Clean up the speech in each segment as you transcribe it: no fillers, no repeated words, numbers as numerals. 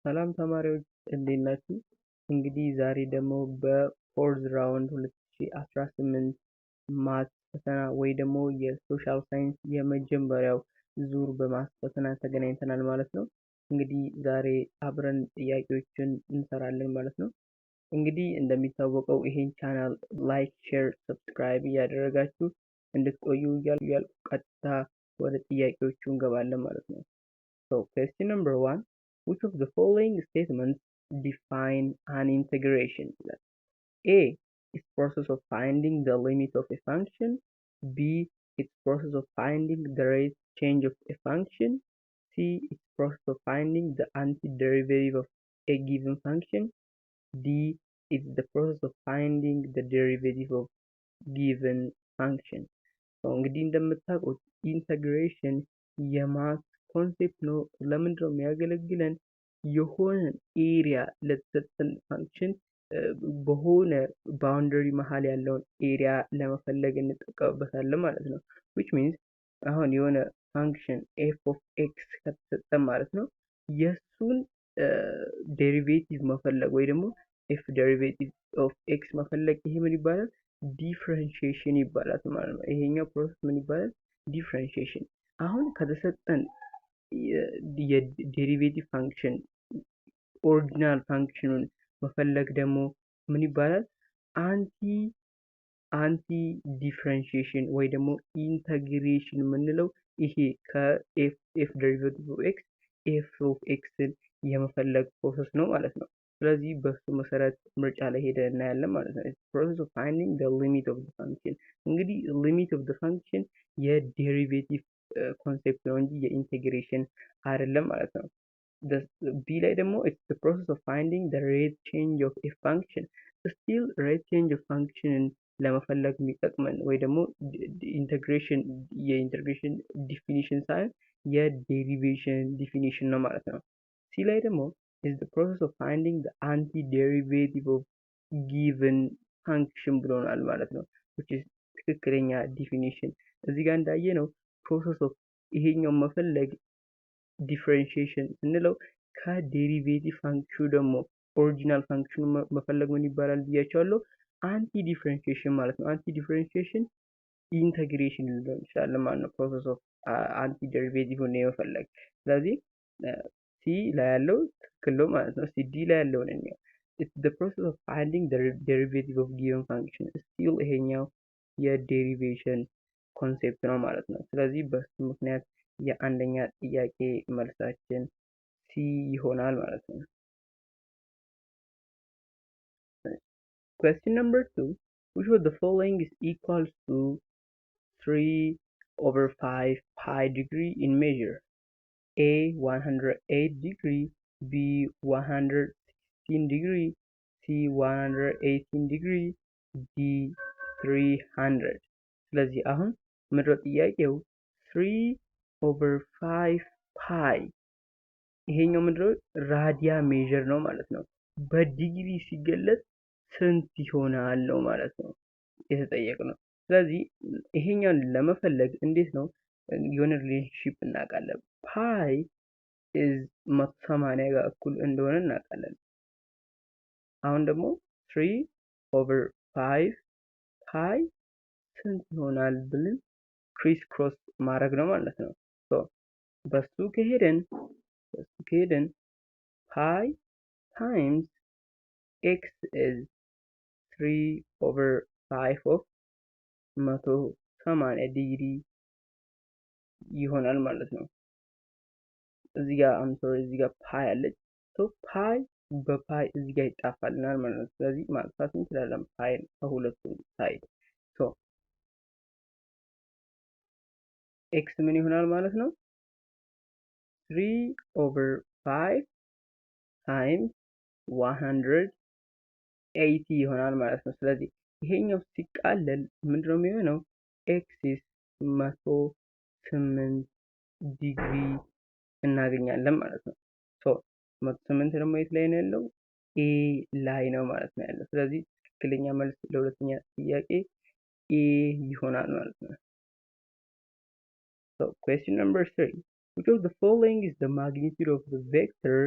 ሰላም ተማሪዎች፣ እንዴት ናችሁ? እንግዲህ ዛሬ ደግሞ በ fourth round 2018 math ፈተና ወይ ደግሞ የ social science የመጀመሪያው ዙር በ math ፈተና ተገናኝተናል ማለት ነው። እንግዲህ ዛሬ አብረን ጥያቄዎችን እንሰራለን ማለት ነው። እንግዲህ እንደሚታወቀው ይሄን channel like፣ share፣ subscribe እያደረጋችሁ እንድትቆዩ እያልኩ ቀጥታ ወደ ጥያቄዎቹ እንገባለን ማለት ነው። So question number one, which of the following statements define an integration? ይላል። A, it's process of finding the limit of a function. B, it's process of finding the rate change of a function. C, it's process of finding the antiderivative of a given function. D, it's the process of finding the derivative of given function. እንግዲህ እንደምታውቁት integration የ math concept ነው። ለምንድን ነው የሚያገለግለን? የሆነን area ለተሰጠን function በሆነ boundary መሀል ያለውን area ለመፈለግ እንጠቀምበታለን ማለት ነው። Which means አሁን የሆነ function f of x ከተሰጠን ማለት ነው፣ የእሱን derivative መፈለግ ወይ ደግሞ f derivative of x መፈለግ፣ ይሄ ምን ይባላል? Differentiation ይባላል ማለት ነው። ይሄኛው process ምን ይባላል? Differentiation። አሁን ከተሰጠን የ derivative function original function ኑን መፈለግ ደግሞ ምን ይባላል? Anti differentiation ወይ ደግሞ integration የምንለው ይሄ ከ f derivative of x f of x ን የመፈለግ process ነው ማለት ነው። ስለዚህ በሱ መሰረት ምርጫ ላይ ሄደን እናያለን ማለት ነው። Process of finding the limit of the function። እንግዲህ limit of the function የ derivative concept ነው እንጂ የ integration አይደለም ማለት ነው። B ላይ ደግሞ it's the process of finding the rate change of a function። Still rate change of function ን ለመፈለግ የሚጠቅመን ወይ ደግሞ integration የ integration definition ሳይሆን የ derivation definition ነው ማለት ነው። C ላይ ደግሞ is the process of finding the antiderivative of given function ብሎናል ማለት ነው፣ which is ትክክለኛ definition። እዚህ ጋር እንዳየነው process of ይሄኛው መፈለግ differentiation ስንለው ከ derivative function ኑ ደግሞ original function ኑ መፈለግ ምን ይባላል ብያቸዋለሁ? Anti differentiation ማለት ነው። Anti differentiation integration ልንለው እንችላለን ማለት ነው። Process of anti derivative ን የመፈለግ። ስለዚህ C ላይ ያለው ትክክል ነው ማለት ነው። እስቲ D ላይ ያለውን እንየው። It's the process of finding the derivative of given function። Still ይሄኛው የ derivation concept ነው ማለት ነው። ስለዚህ በሱ ምክንያት የአንደኛ ጥያቄ መልሳችን C ይሆናል ማለት ነው። Question number two, which of the following is equals to 3 over 5 pi degree in measure? A, 108 degree, B, 116 degree, C, 118 degree, D, 300። ስለዚህ አሁን ምንድነው ጥያቄው? 3 over 5 pi፣ ይሄኛው ምንድነው? Radian measure ነው ማለት ነው። በዲግሪ ሲገለጽ ስንት ይሆናል ነው ማለት ነው የተጠየቅነው። ስለዚህ ይሄኛውን ለመፈለግ እንዴት ነው? የሆነ relationship እናውቃለን። Pi is 180 ጋር እኩል እንደሆነ እናውቃለን። አሁን ደግሞ 3 over 5 pi ስንት ይሆናል ብለን criss cross ማድረግ ነው ማለት ነው። በሱ ከሄድን pi times x is 3 over 5 of 180 ዲግሪ ይሆናል ማለት ነው። እዚህ ጋር፣ I'm sorry፣ እዚህ ጋር pi አለች። So pi በ pi እዚህ ጋር ይጣፋልናል ማለት ነው። ስለዚህ ማጥፋት እንችላለን pi ከሁለቱም side። So x ምን ይሆናል ማለት ነው? 3 over 5 times 180 ይሆናል ማለት ነው። ስለዚህ ይሄኛው ሲቃለል ምንድነው የሚሆነው? X is 108 ዲግሪ እናገኛለን ማለት ነው። So 108 ደግሞ የት ላይ ነው ያለው? A ላይ ነው ማለት ነው ያለው። ስለዚህ ትክክለኛ መልስ ለሁለተኛ ጥያቄ A ይሆናል ማለት ነው። So question number three, which of the following is the magnitude of the vector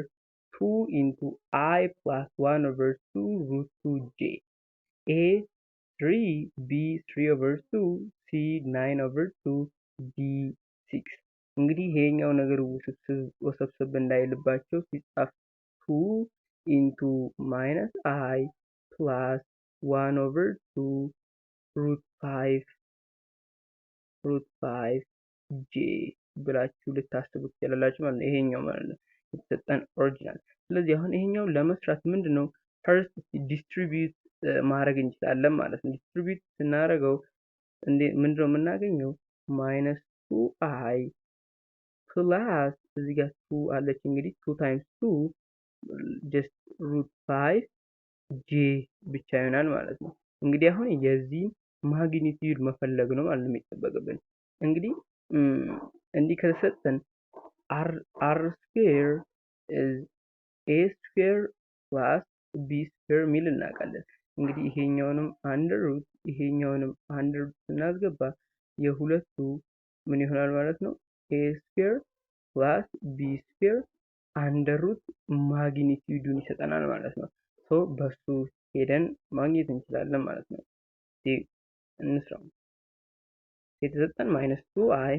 2 into I plus 1 over 2 root 2 j? A 3, B 3 over 2, C 9 over 2, D 6። እንግዲህ ይሄኛው ነገር ውስብስብ ወሰብሰብ እንዳይልባቸው ሲጻፍ 2 into minus I plus 1 over 2 root 5 root 5 j ብላችሁ ልታስቡ ትችላላችሁ ማለት ነው። ይሄኛው ማለት ነው የተሰጠን original። ስለዚህ አሁን ይሄኛው ለመስራት ምንድን ነው first distribute ማድረግ እንችላለን ማለት ነው። Distribute ስናደርገው ምንድን ነው የምናገኘው? Minus two I plus እዚህ ጋር two አለች፣ እንግዲህ two times two just root five j ብቻ ይሆናል ማለት ነው። እንግዲህ አሁን የዚህ magnitude መፈለግ ነው ማለት ነው የሚጠበቅብን። እንግዲህ እንዲህ ከተሰጠን R square A square plus B square የሚል እናውቃለን። እንግዲህ ይሄኛውንም under root ይሄኛውንም under root ስናስገባ የሁለቱ ምን ይሆናል ማለት ነው? A square plus B square under root magnitude ኡን ይሰጠናል ማለት ነው። So በሱ ሄደን ማግኘት እንችላለን ማለት ነው። እንስራው። የተሰጠን minus two I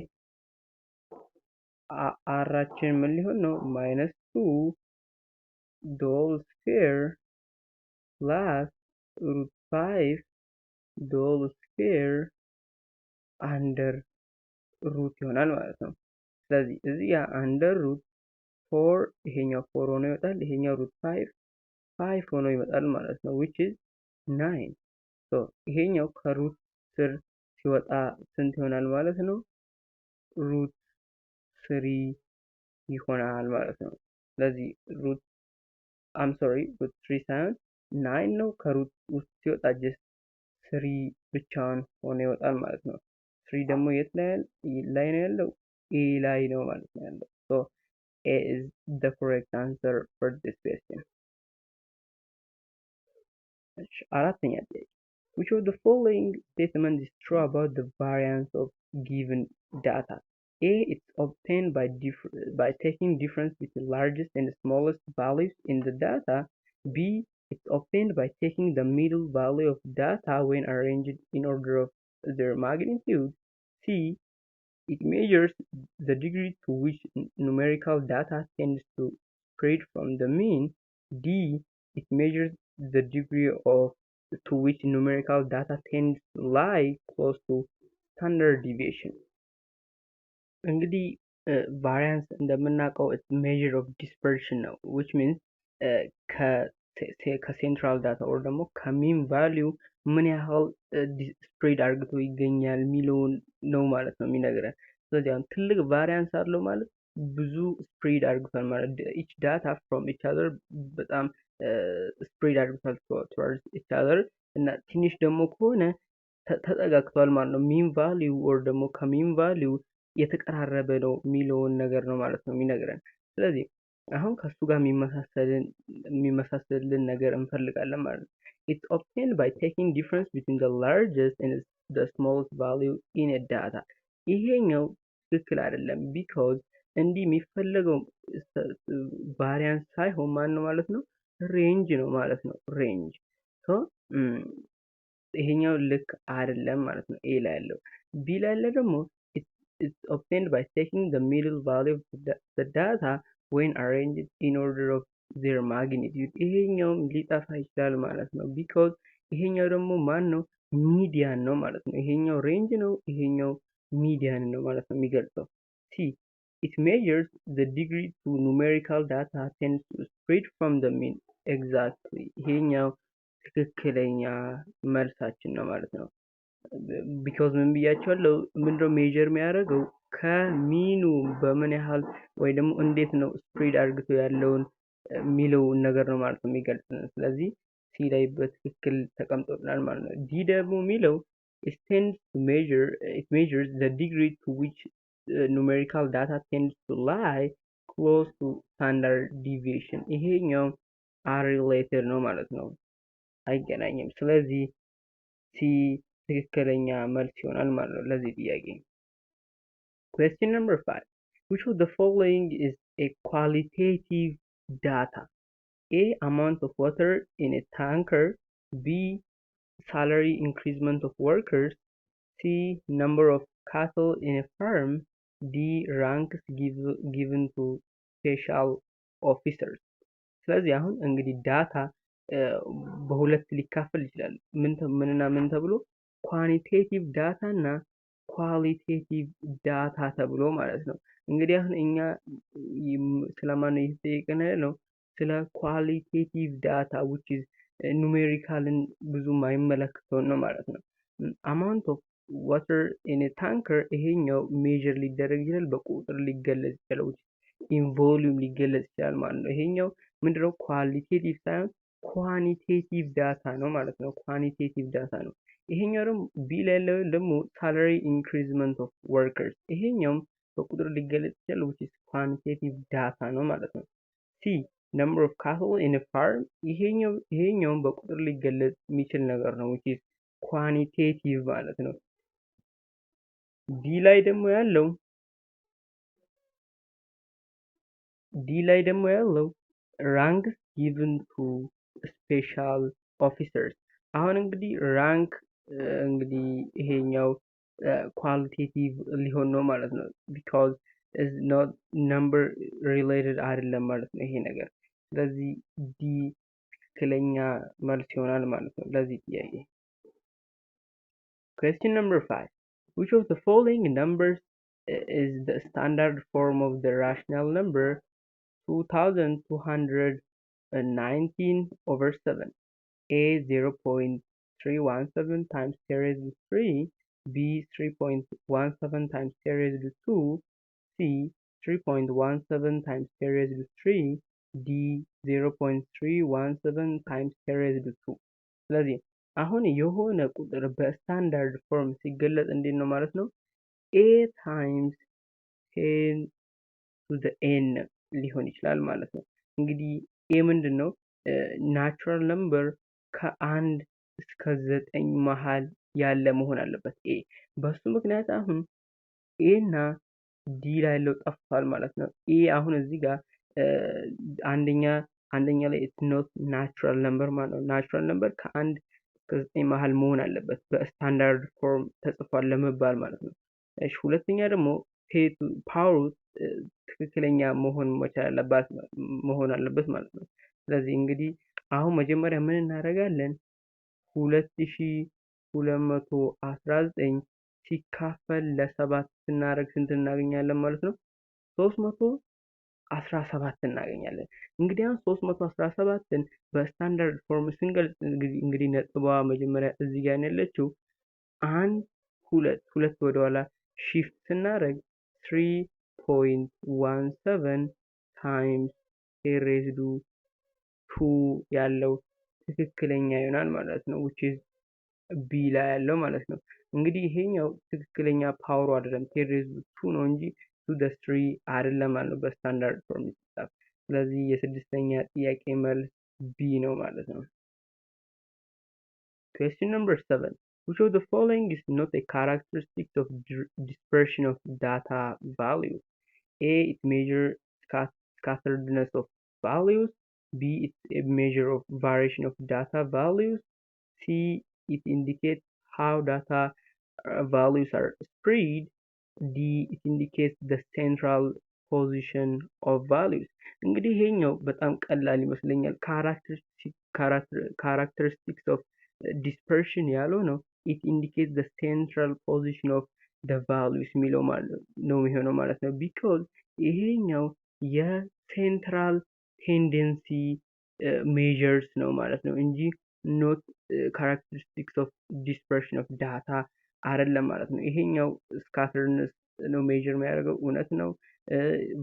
R ኣችን ምን ሊሆን ነው? Minus two the whole square plus root five the whole square under root ይሆናል ማለት ነው። ስለዚህ እዚህ ጋር under root four ይሄኛው four ሆኖ ይወጣል፣ ይሄኛው root five five ሆኖ ይመጣል ማለት ነው፣ which is nine። So ይሄኛው ከ root ስር ሲወጣ ስንት ይሆናል ማለት ነው? Root three ይሆናል ማለት ነው። ስለዚህ root, I'm sorry, root three ሳይሆን nine ነው። ከ root ውስጥ ሲወጣ just three ብቻውን ሆኖ ይወጣል ማለት ነው። Three ደግሞ የት ላይ ነው ያለው? A ላይ ነው ማለት ነው ያለው። So A is the correct answer for this question። እሺ፣ አራተኛ ጥያቄ። Which of the following statement is true about the variance of given data? A. It's obtained by taking difference between largest and smallest values in the data. B. It's obtained by taking the middle value of data when arranged in order of their magnitude. C. It measures the degree to which numerical data tends to spread from the mean. D. It measures the degree of to which numerical data tends to lie close to standard deviation። እንግዲህ variance እንደምናውቀው measure of dispersion ነው፣ which means ከ central data or ደግሞ ከ mean value ምን ያህል spread አርግቶ ይገኛል የሚለውን ነው ማለት ነው የሚነግረን። ስለዚህ አሁን ትልቅ variance አለው ማለት ብዙ spread አርግቷል ማለት each data from each other በጣም spread አድርግቷል towards each other እና ትንሽ ደግሞ ከሆነ ተጠጋግቷል ማለት ነው። Mean value or ደግሞ ከ mean value የተቀራረበ ነው የሚለውን ነገር ነው ማለት ነው የሚነግረን። ስለዚህ አሁን ከእሱ ጋር የሚመሳሰልን ነገር እንፈልጋለን ማለት ነው። It's obtained by taking difference between the largest and the smallest value in a data። ይሄኛው ትክክል አይደለም፣ because እንዲህ የሚፈለገው variance ሳይሆን ማን ነው ማለት ነው? Range ነው ማለት ነው። Range። So ይሄኛው ልክ አይደለም ማለት ነው። A ላይ ያለው። B ላይ ያለ ደግሞ it's obtained by taking the middle value of the data when arranged in order of their magnitude። ይሄኛውም ሊጠፋ ይችላል ማለት ነው። Because ይሄኛው ደግሞ ማን ነው? Median ነው ማለት ነው። ይሄኛው range ነው፣ ይሄኛው median ነው ማለት ነው የሚገልጸው። C, it measures the degree to numerical data tends to spread from the mean። Exactly፣ ይሄኛው ትክክለኛ መልሳችን ነው ማለት ነው። Because ምን ብያቸዋለሁ? ምንድነው measure የሚያደርገው? ከ mean ኑ በምን ያህል ወይ ደግሞ እንዴት ነው spread አድርግቶ ያለውን የሚለውን ነገር ነው ማለት ነው የሚገልጽ። ስለዚህ C ላይ በትክክል ተቀምጦልናል ማለት ነው። D ደግሞ የሚለው it tends to measure it measures the degree to which numerical data tends to lie close to standard deviation። ይሄኛው unrelated ነው ማለት ነው፣ አይገናኝም። ስለዚህ C ትክክለኛ መልስ ይሆናል ማለት ነው ለዚህ ጥያቄ። Question number five. Which of the following is a qualitative data? A, amount of water in a tanker, B, salary increment of workers, C, number of cattle in a farm, D, ranks given to special officers። ስለዚህ አሁን እንግዲህ data በሁለት ሊካፈል ይችላል። ምንና ምን ተብሎ? Quantitative data እና qualitative data ተብሎ ማለት ነው። እንግዲህ አሁን እኛ ስለማን ነው እየተጠየቅን ያለነው? ስለ qualitative data, which is numerical ን ብዙም አይመለከተውን ነው ማለት ነው። Amount of water in tanker ይሄኛው measure ሊደረግ ይችላል፣ በቁጥር ሊገለጽ ይችላል፣ in volume ሊገለጽ ይችላል ማለት ነው። ይሄኛው ምንድነው? Qualitative ሳይሆን quantitative data ነው ማለት ነው። Quantitative data ነው። ይሄኛው ደግሞ B ላይ ያለው ደግሞ salary increment of workers፣ ይሄኛውም በቁጥር ሊገለጽ ይችላል, which is quantitative data ነው ማለት ነው። C, number of cattle in a farm፣ ይሄኛውም በቁጥር ሊገለጽ የሚችል ነገር ነው, which is quantitative ማለት ነው። D ላይ ደግሞ ያለው ranks given to special officers። አሁን እንግዲህ rank እንግዲህ ይሄኛው qualitative ሊሆን ነው ማለት ነው because is not number related አይደለም ማለት ነው ይሄ ነገር። ስለዚህ D ትክክለኛ መልስ ይሆናል ማለት ነው ለዚህ ጥያቄ። Question number 5. Which of the following numbers is the standard form of the rational number 2219 over 7? A, 0.317 times 10 raised to 3, B, 3.17 times 10 raised to 2, C, 3.17 times 10 raised to 3, D, 0.317 times 10 raised to 2። ስለዚህ አሁን የሆነ ቁጥር በ standard form ሲገለጽ እንዴት ነው ማለት ነው? A times 10 to the n ሊሆን ይችላል ማለት ነው። እንግዲህ a ምንድን ነው? Natural number ከአንድ እስከ ዘጠኝ መሀል ያለ መሆን አለበት a። በሱ ምክንያት አሁን A እና D ላይ ያለው ጠፍቷል ማለት ነው። A አሁን እዚህ ጋር አንደኛ ላይ it's not natural number ማለት ነው። Natural number ከአንድ እስከ ዘጠኝ መሀል መሆን አለበት በ standard form ተጽፏል ለመባል ማለት ነው። እሺ፣ ሁለተኛ ደግሞ power ኡ ትክክለኛ መሆን መቻል አለባት መሆን አለበት ማለት ነው። ስለዚህ እንግዲህ አሁን መጀመሪያ ምን እናደርጋለን? 2219 ሲካፈል ለሰባት ስናደርግ ስንት እናገኛለን ማለት ነው? 317 እናገኛለን። እንግዲህ አሁን 317ን በ standard form ስንገልጽ እንግዲህ ነጥቧ መጀመሪያ እዚህ ጋር ያለችው አንድ ሁለት ሁለት ወደኋላ shift ስናደርግ 3.17 times 10 raised to 2 ያለው ትክክለኛ ይሆናል ማለት ነው, which is B ላይ ያለው ማለት ነው። እንግዲህ ይሄኛው ትክክለኛ power ኡ አይደለም፣ 10 raised to 2 ነው እንጂ to the three አይደለም ማለት ነው በ standard form ሲጻፍ። ስለዚህ የስድስተኛ ጥያቄ መልስ B ነው ማለት ነው። Question number 7. Which of the following is not a characteristic of dispersion of data values? A. It measures scatteredness of values. B. It's a measure of variation of data values. C. It indicates how data values are spread. D. It indicates the central position of values። እንግዲህ ይሄኛው በጣም ቀላል ይመስለኛል። Characteristics of dispersion ያለው ነው it indicates the central position of the values የሚለው ነው የሚሆነው ማለት ነው። Because ይሄኛው የ central tendency measures ነው ማለት ነው እንጂ not characteristics of dispersion of data አይደለም ማለት ነው። ይሄኛው scatteredness ነው measure የሚያደርገው፣ እውነት ነው።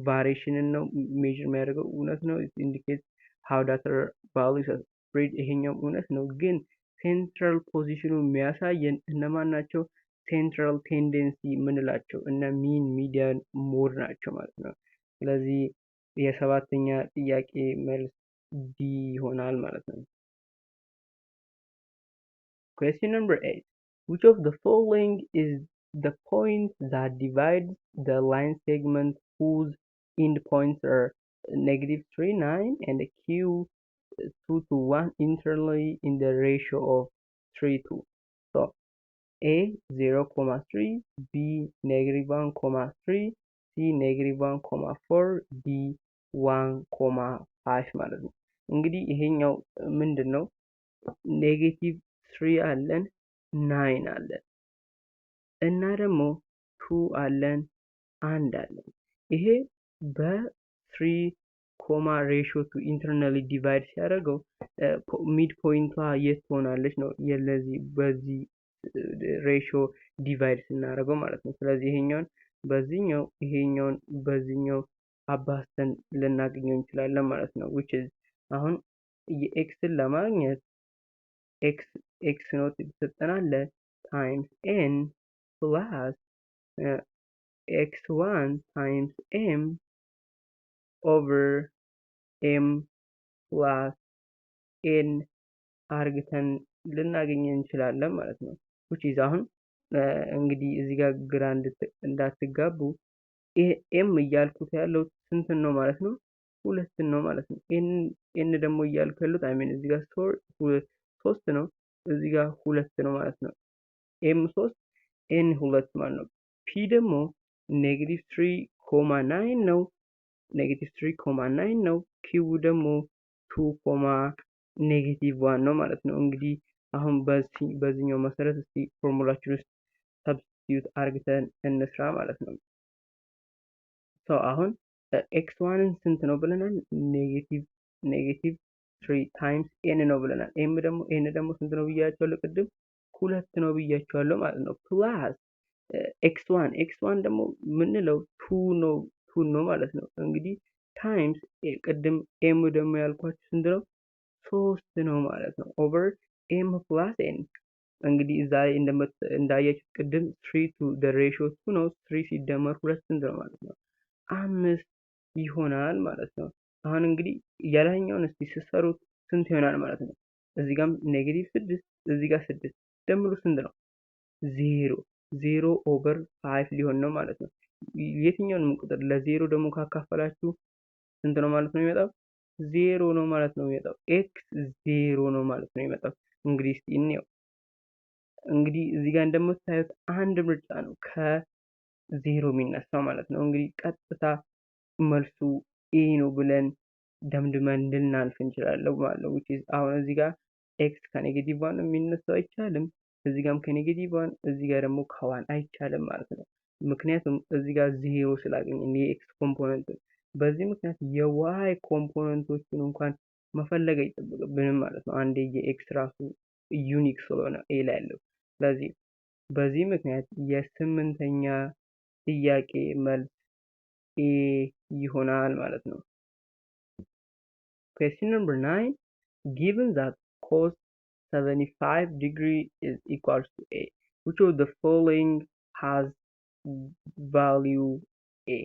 Variation ን ነው measure የሚያደርገው፣ እውነት ነው። Indicate how data values spread፣ ይሄኛው እውነት ነው። ግን central position ኑ የሚያሳየን እነማን ናቸው? Central tendency የምንላቸው እነ mean፣ median፣ mode ናቸው ማለት ነው። ስለዚህ የሰባተኛ ጥያቄ መልስ D ይሆናል ማለት ነው። Question number 8. Which of the following is the point that divides the line segment whose endpoints are negative 3, 9 and q 2 to 1 internally in the ratio of 3 2. So A 0, 3, B negative 1, 3, C negative 1, 4, D 1, 5 ማለት ነው። እንግዲህ ይሄኛው ምንድን ነው? Negative 3 አለን፣ 9 አለን እና ደግሞ 2 አለን፣ አንድ አለን። ይሄ በ 3 comma ratio 2 internally divide ሲያደርገው midpoint ቷ የት ትሆናለች ነው የለዚህ በዚህ ratio divide ስናደርገው ማለት ነው። ስለዚህ ይሄኛውን በዚህኛው፣ ይሄኛውን በዚህኛው አባዝተን ልናገኘው እንችላለን ማለት ነው። Which is አሁን የ x ን ለማግኘት x naught የተሰጠን times n plus x one times m over m plus n አርግተን ልናገኝ እንችላለን ማለት ነው። Which is አሁን እንግዲህ እዚህ ጋር ግራ እንዳትጋቡ m እያልኩት ያለው ስንትን ነው ማለት ነው? ሁለትን ነው ማለት ነው። n ደግሞ እያልኩ ያሉት፣ I mean፣ እዚህ ጋር ሶስት ነው፣ እዚህ ጋር ሁለት ነው ማለት ነው። m ሶስት፣ n ሁለት ማለት ነው። P ደግሞ negative 3, 9 ነው። Negative 3, 9 ነው። Q ደግሞ 2, negative 1 ነው ማለት ነው። እንግዲህ አሁን በዚህኛው መሰረት እስቲ ፎርሙላችን ውስጥ substitute አርግተን እንስራ ማለት ነው። So አሁን x one ን ስንት ነው ብለናል? Negative 3 times n ነው ብለናል። m ደግሞ n ደግሞ ስንት ነው ብያቸዋለሁ ቅድም? ሁለት ነው ብያቸዋለሁ ማለት ነው። Plus x one፣ x one ደግሞ የምንለው two ነው፣ two ነው ማለት ነው። እንግዲህ times ቅድም m ደግሞ ያልኳችሁ ስንት ነው? ሶስት ነው ማለት ነው። Over m plus n። እንግዲህ እዛ ላይ እንዳያችሁት ቅድም 3 to the ratio 2 ነው። 3 ሲደመር ሁለት ስንት ነው ማለት ነው? አምስት ይሆናል ማለት ነው። አሁን እንግዲህ የላይኛውን እስቲ ስትሰሩት ስንት ይሆናል ማለት ነው? እዚህ ጋርም negative ስድስት፣ እዚህ ጋር ስድስት ደምሩ ስንት ነው? 0፣ 0 over 5 ሊሆን ነው ማለት ነው። የትኛውንም ቁጥር ለዜሮ ደግሞ ካካፈላችሁ ስንት ነው ማለት ነው የሚመጣው? ዜሮ ነው ማለት ነው የሚመጣው። x 0 ነው ማለት ነው የሚመጣው። እንግዲህ እስቲ እንየው። እንግዲህ እዚህ ጋር እንደምታዩት አንድ ምርጫ ነው ከዜሮ የሚነሳው ማለት ነው። እንግዲህ ቀጥታ መልሱ A ነው ብለን ደምድመን ልናልፍ እንችላለን ማለት ነው። Which is አሁን እዚህ ጋር x ከ negative 1 የሚነሳው አይቻልም። እዚህ ጋርም ከ negative 1፣ እዚህ ጋር ደግሞ ከ 1 አይቻልም ማለት ነው። ምክንያቱም እዚህ ጋር ዜሮ ስላገኘን የ x component፣ በዚህ ምክንያት የ y component ኦችን እንኳን መፈለግ አይጠበቅብንም ማለት ነው። አንዴ የ x ራሱ unique ስለሆነ A ላይ ያለው። ስለዚህ በዚህ ምክንያት የስምንተኛ ጥያቄ መልስ A ይሆናል ማለት ነው። Question number 9. Given that cos 75 degree is equals to A, which of the following has value A?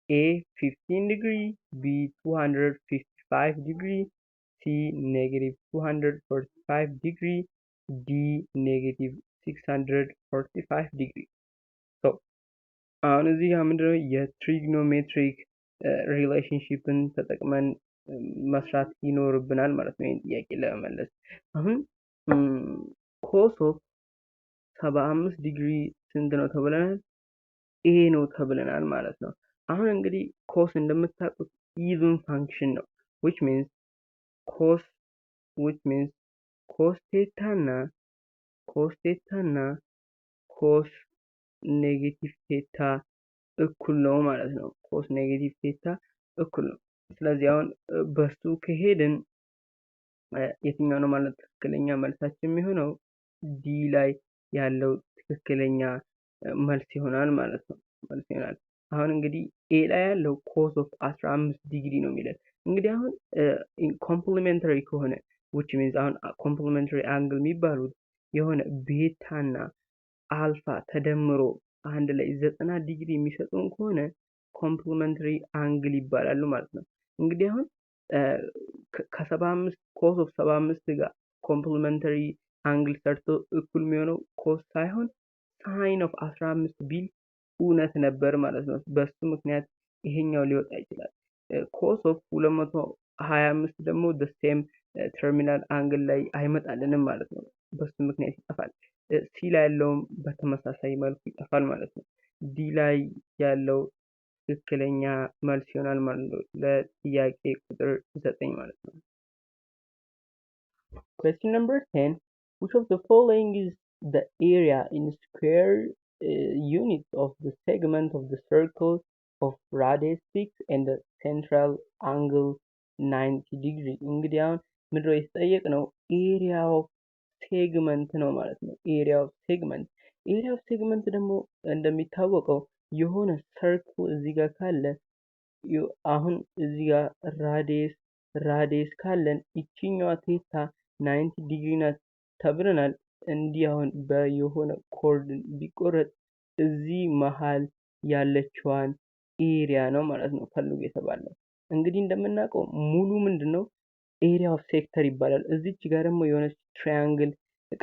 A 15 degree, B 255 degree, C negative 245 degree, D negative 645 degree. So አሁን እዚህ ጋር ምንድነው የ trigonometric relationship ን ተጠቅመን መስራት ይኖርብናል ማለት ነው ይህን ጥያቄ ለመመለስ። አሁን cos of 75 ዲግሪ ስንት ነው ተብለናል? A ነው ተብለናል ማለት ነው። አሁን እንግዲህ cos እንደምታውቁት even function ነው፣ which means cos theta እና cos negative theta እኩል ነው ማለት ነው። Cos negative theta እኩል ነው። ስለዚህ አሁን በሱ ከሄድን የትኛው ነው ማለት ትክክለኛ መልሳችን የሚሆነው? D ላይ ያለው ትክክለኛ መልስ ይሆናል ማለት ነው። መልስ ይሆናል። አሁን እንግዲህ A ላይ ያለው cos of 15 ዲግሪ ነው የሚለን። እንግዲህ አሁን complementary ከሆነ፣ which means አሁን complementary angle የሚባሉት የሆነ beta ና alpha ተደምሮ አንድ ላይ 90 ዲግሪ የሚሰጡን ከሆነ complementary angle ይባላሉ ማለት ነው። እንግዲህ አሁን ከ75፣ cos of 75 ጋር complementary angle ሰርቶ እኩል የሚሆነው cos ሳይሆን sine of 15 ቢል እውነት ነበር ማለት ነው። በሱ ምክንያት ይሄኛው ሊወጣ ይችላል። Cos of 225 ደግሞ same Terminal angle ላይ አይመጣልንም ማለት ነው። በሱ ምክንያት ይጠፋል። C ላይ ያለውም በተመሳሳይ መልኩ ይጠፋል ማለት ነው። D ላይ ያለው ትክክለኛ መልስ ይሆናል ማለት ነው ለጥያቄ ቁጥር 9 ማለት ነው። Question number 10. Which of the following is the area in square units of the segment of the circle of radius 6 and the central angle 90 degree? እንግዲህ አሁን ምንድነው የተጠየቅነው? Area of segment ነው ማለት ነው። Area of segment፣ area of segment ደግሞ እንደሚታወቀው የሆነ circle እዚህ ጋር ካለ፣ አሁን እዚህ ጋር radius ካለን ይችኛዋ theta 90 ዲግሪ ናት ተብለናል። እንዲህ አሁን በየሆነ chord ቢቆረጥ እዚህ መሀል ያለችዋን area ነው ማለት ነው ፈልጉ የተባለው። እንግዲህ እንደምናውቀው ሙሉ ምንድን ነው area of sector ይባላል። እዚች ጋር ደግሞ የሆነች triangle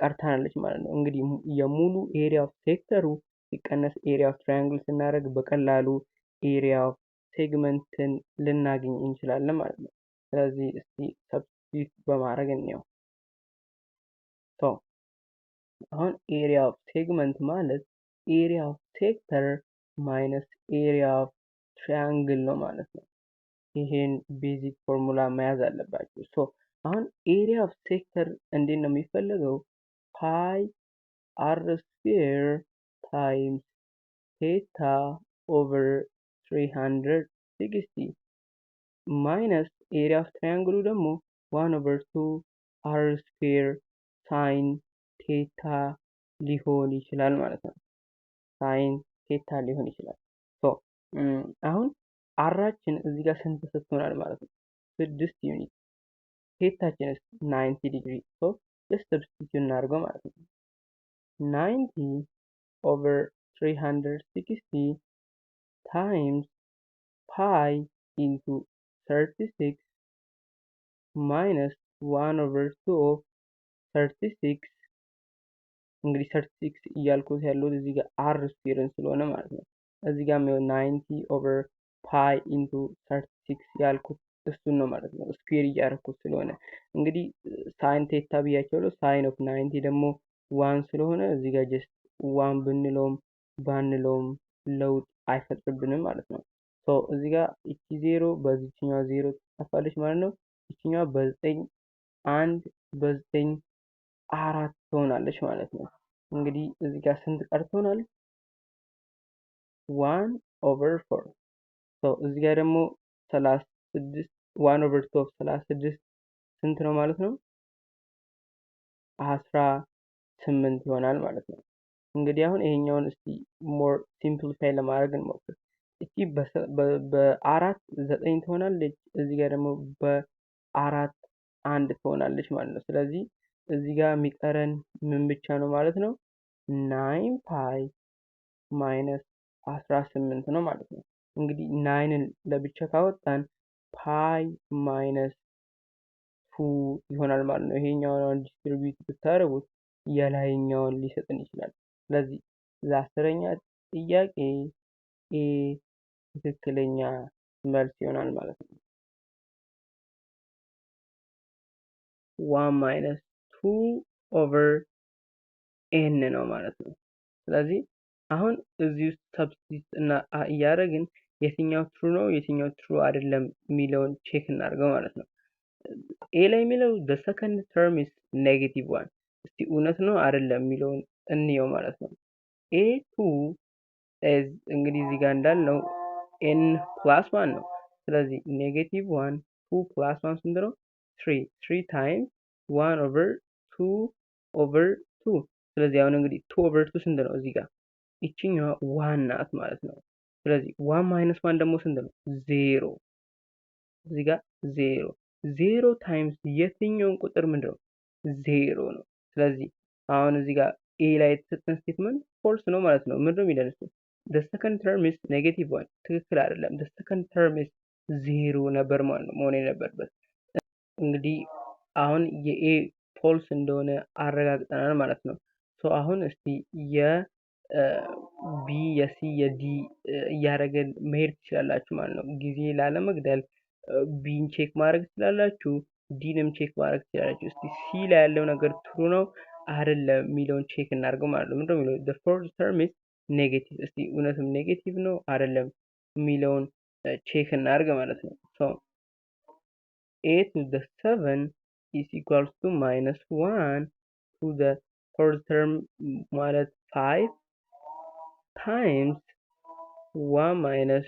ቀርታናለች ማለት ነው። እንግዲህ የሙሉ area of sector ኡ ሲቀነስ area of triangle ስናደርግ በቀላሉ area of segment ን ልናገኝ እንችላለን ማለት ነው። ስለዚህ እስቲ substitute በማድረግ እንየው። So አሁን area of segment ማለት area of sector minus area of triangle ነው ማለት ነው። ይሄን basic formula መያዝ አለባችሁ። So አሁን area of sector እንዴት ነው የሚፈለገው? Pi r square times theta over 360 minus area of triangle ኡ ደግሞ 1 over 2 r square sine theta ሊሆን ይችላል ማለት ነው። Sine theta ሊሆን ይችላል። So አሁን r ኣችን እዚህ ጋር ስንት ተሰጥቶናል ማለት ነው? 6 unit። Theta ችንስ 90 degree። So just substitute እናድርገው ማለት ነው። 90 over 360 times pi into 36 minus 1 over 2 of 36። እንግዲህ 36 እያልኩት ያለሁት እዚህ ጋር r square ን ስለሆነ ማለት ነው። እዚህ ጋር 90 over pi into 36 ያልኩት እሱን ነው ማለት ነው። Square እያደረኩት ስለሆነ እንግዲህ sine theta ብያቸዋለሁ። Sine of 90 ደግሞ 1 ስለሆነ እዚህ ጋር just 1 ብንለውም ባንለውም ለውጥ አይፈጥርብንም ማለት ነው። So እዚህ ጋር እቺ ዜሮ በዚችኛዋ ዜሮ ትጠፋለች ማለት ነው። ይችኛዋ በዘጠኝ አንድ በዘጠኝ አራት ትሆናለች ማለት ነው። እንግዲህ እዚህ ጋር ስንት ቀርቶናል? 1 over 4። እዚህ ጋር ደግሞ 36፣ 1 over 2 of 36 ስንት ነው ማለት ነው? 18 ይሆናል ማለት ነው። እንግዲህ አሁን ይሄኛውን እስቲ more simplify ለማድረግ እንሞክር። እቺ በአራት ዘጠኝ ትሆናለች። እዚህ ጋር ደግሞ በአራት አንድ ትሆናለች ማለት ነው። ስለዚህ እዚህ ጋር የሚቀረን ምን ብቻ ነው ማለት ነው? 9 pi minus 18 ነው ማለት ነው። እንግዲህ nine ን ለብቻ ካወጣን pi minus 2 ይሆናል ማለት ነው። ይሄኛውን distribute ብታደርጉት የላይኛውን ሊሰጥን ይችላል። ስለዚህ ለ10ኛ ጥያቄ A ትክክለኛ መልስ ይሆናል ማለት ነው። 1 minus 2 over n ነው ማለት ነው። ስለዚህ አሁን እዚህ ውስጥ substitute እና እያደረግን የትኛው true ነው የትኛው true አይደለም የሚለውን check እናድርገው ማለት ነው። A ላይ የሚለው the second term is negative 1። እስቲ እውነት ነው አይደለም የሚለውን እንየው ማለት ነው። A two እንግዲህ እዚህ ጋር እንዳልነው n plus 1 ነው። ስለዚህ negative 1፣ 2 plus 1 ስንት ነው? 3። 3 times 1 over 2 over 2። ስለዚህ አሁን እንግዲህ 2 over 2 ስንት ነው? እዚህ ጋር ይችኛዋ 1 ናት ማለት ነው። ስለዚህ 1 minus 1 ደግሞ ስንት ነው? ዜሮ። እዚህ ጋር 0፣ 0 times የትኛውን ቁጥር ምንድን ነው? ዜሮ ነው። ስለዚህ አሁን እዚህ ጋር A ላይ የተሰጠን statement false ነው ማለት ነው። ምንድነው የሚለን እሱ? The second term is negative 1 ትክክል አይደለም። The second term is 0 ነበር ማለት ነው መሆን የነበረበት። እንግዲህ አሁን የ A false እንደሆነ አረጋግጠናል ማለት ነው። So አሁን እስቲ የ B፣ የ C፣ የ D እያደረገን መሄድ ትችላላችሁ ማለት ነው። ጊዜ ላለመግደል B ን check ማድረግ ትችላላችሁ፣ D ንም check ማድረግ ትችላላችሁ። እስቲ C ላይ ያለው ነገር true ነው አይደለም የሚለውን check እናድርገው ማለት ነው። ምንድነው የሚለው? The fourth term is negative። እስቲ እውነትም negative ነው አይደለም የሚለውን check እናድርግ ማለት ነው። So a to the 7 is equals to minus 1 to the fourth term ማለት 5 times 1 minus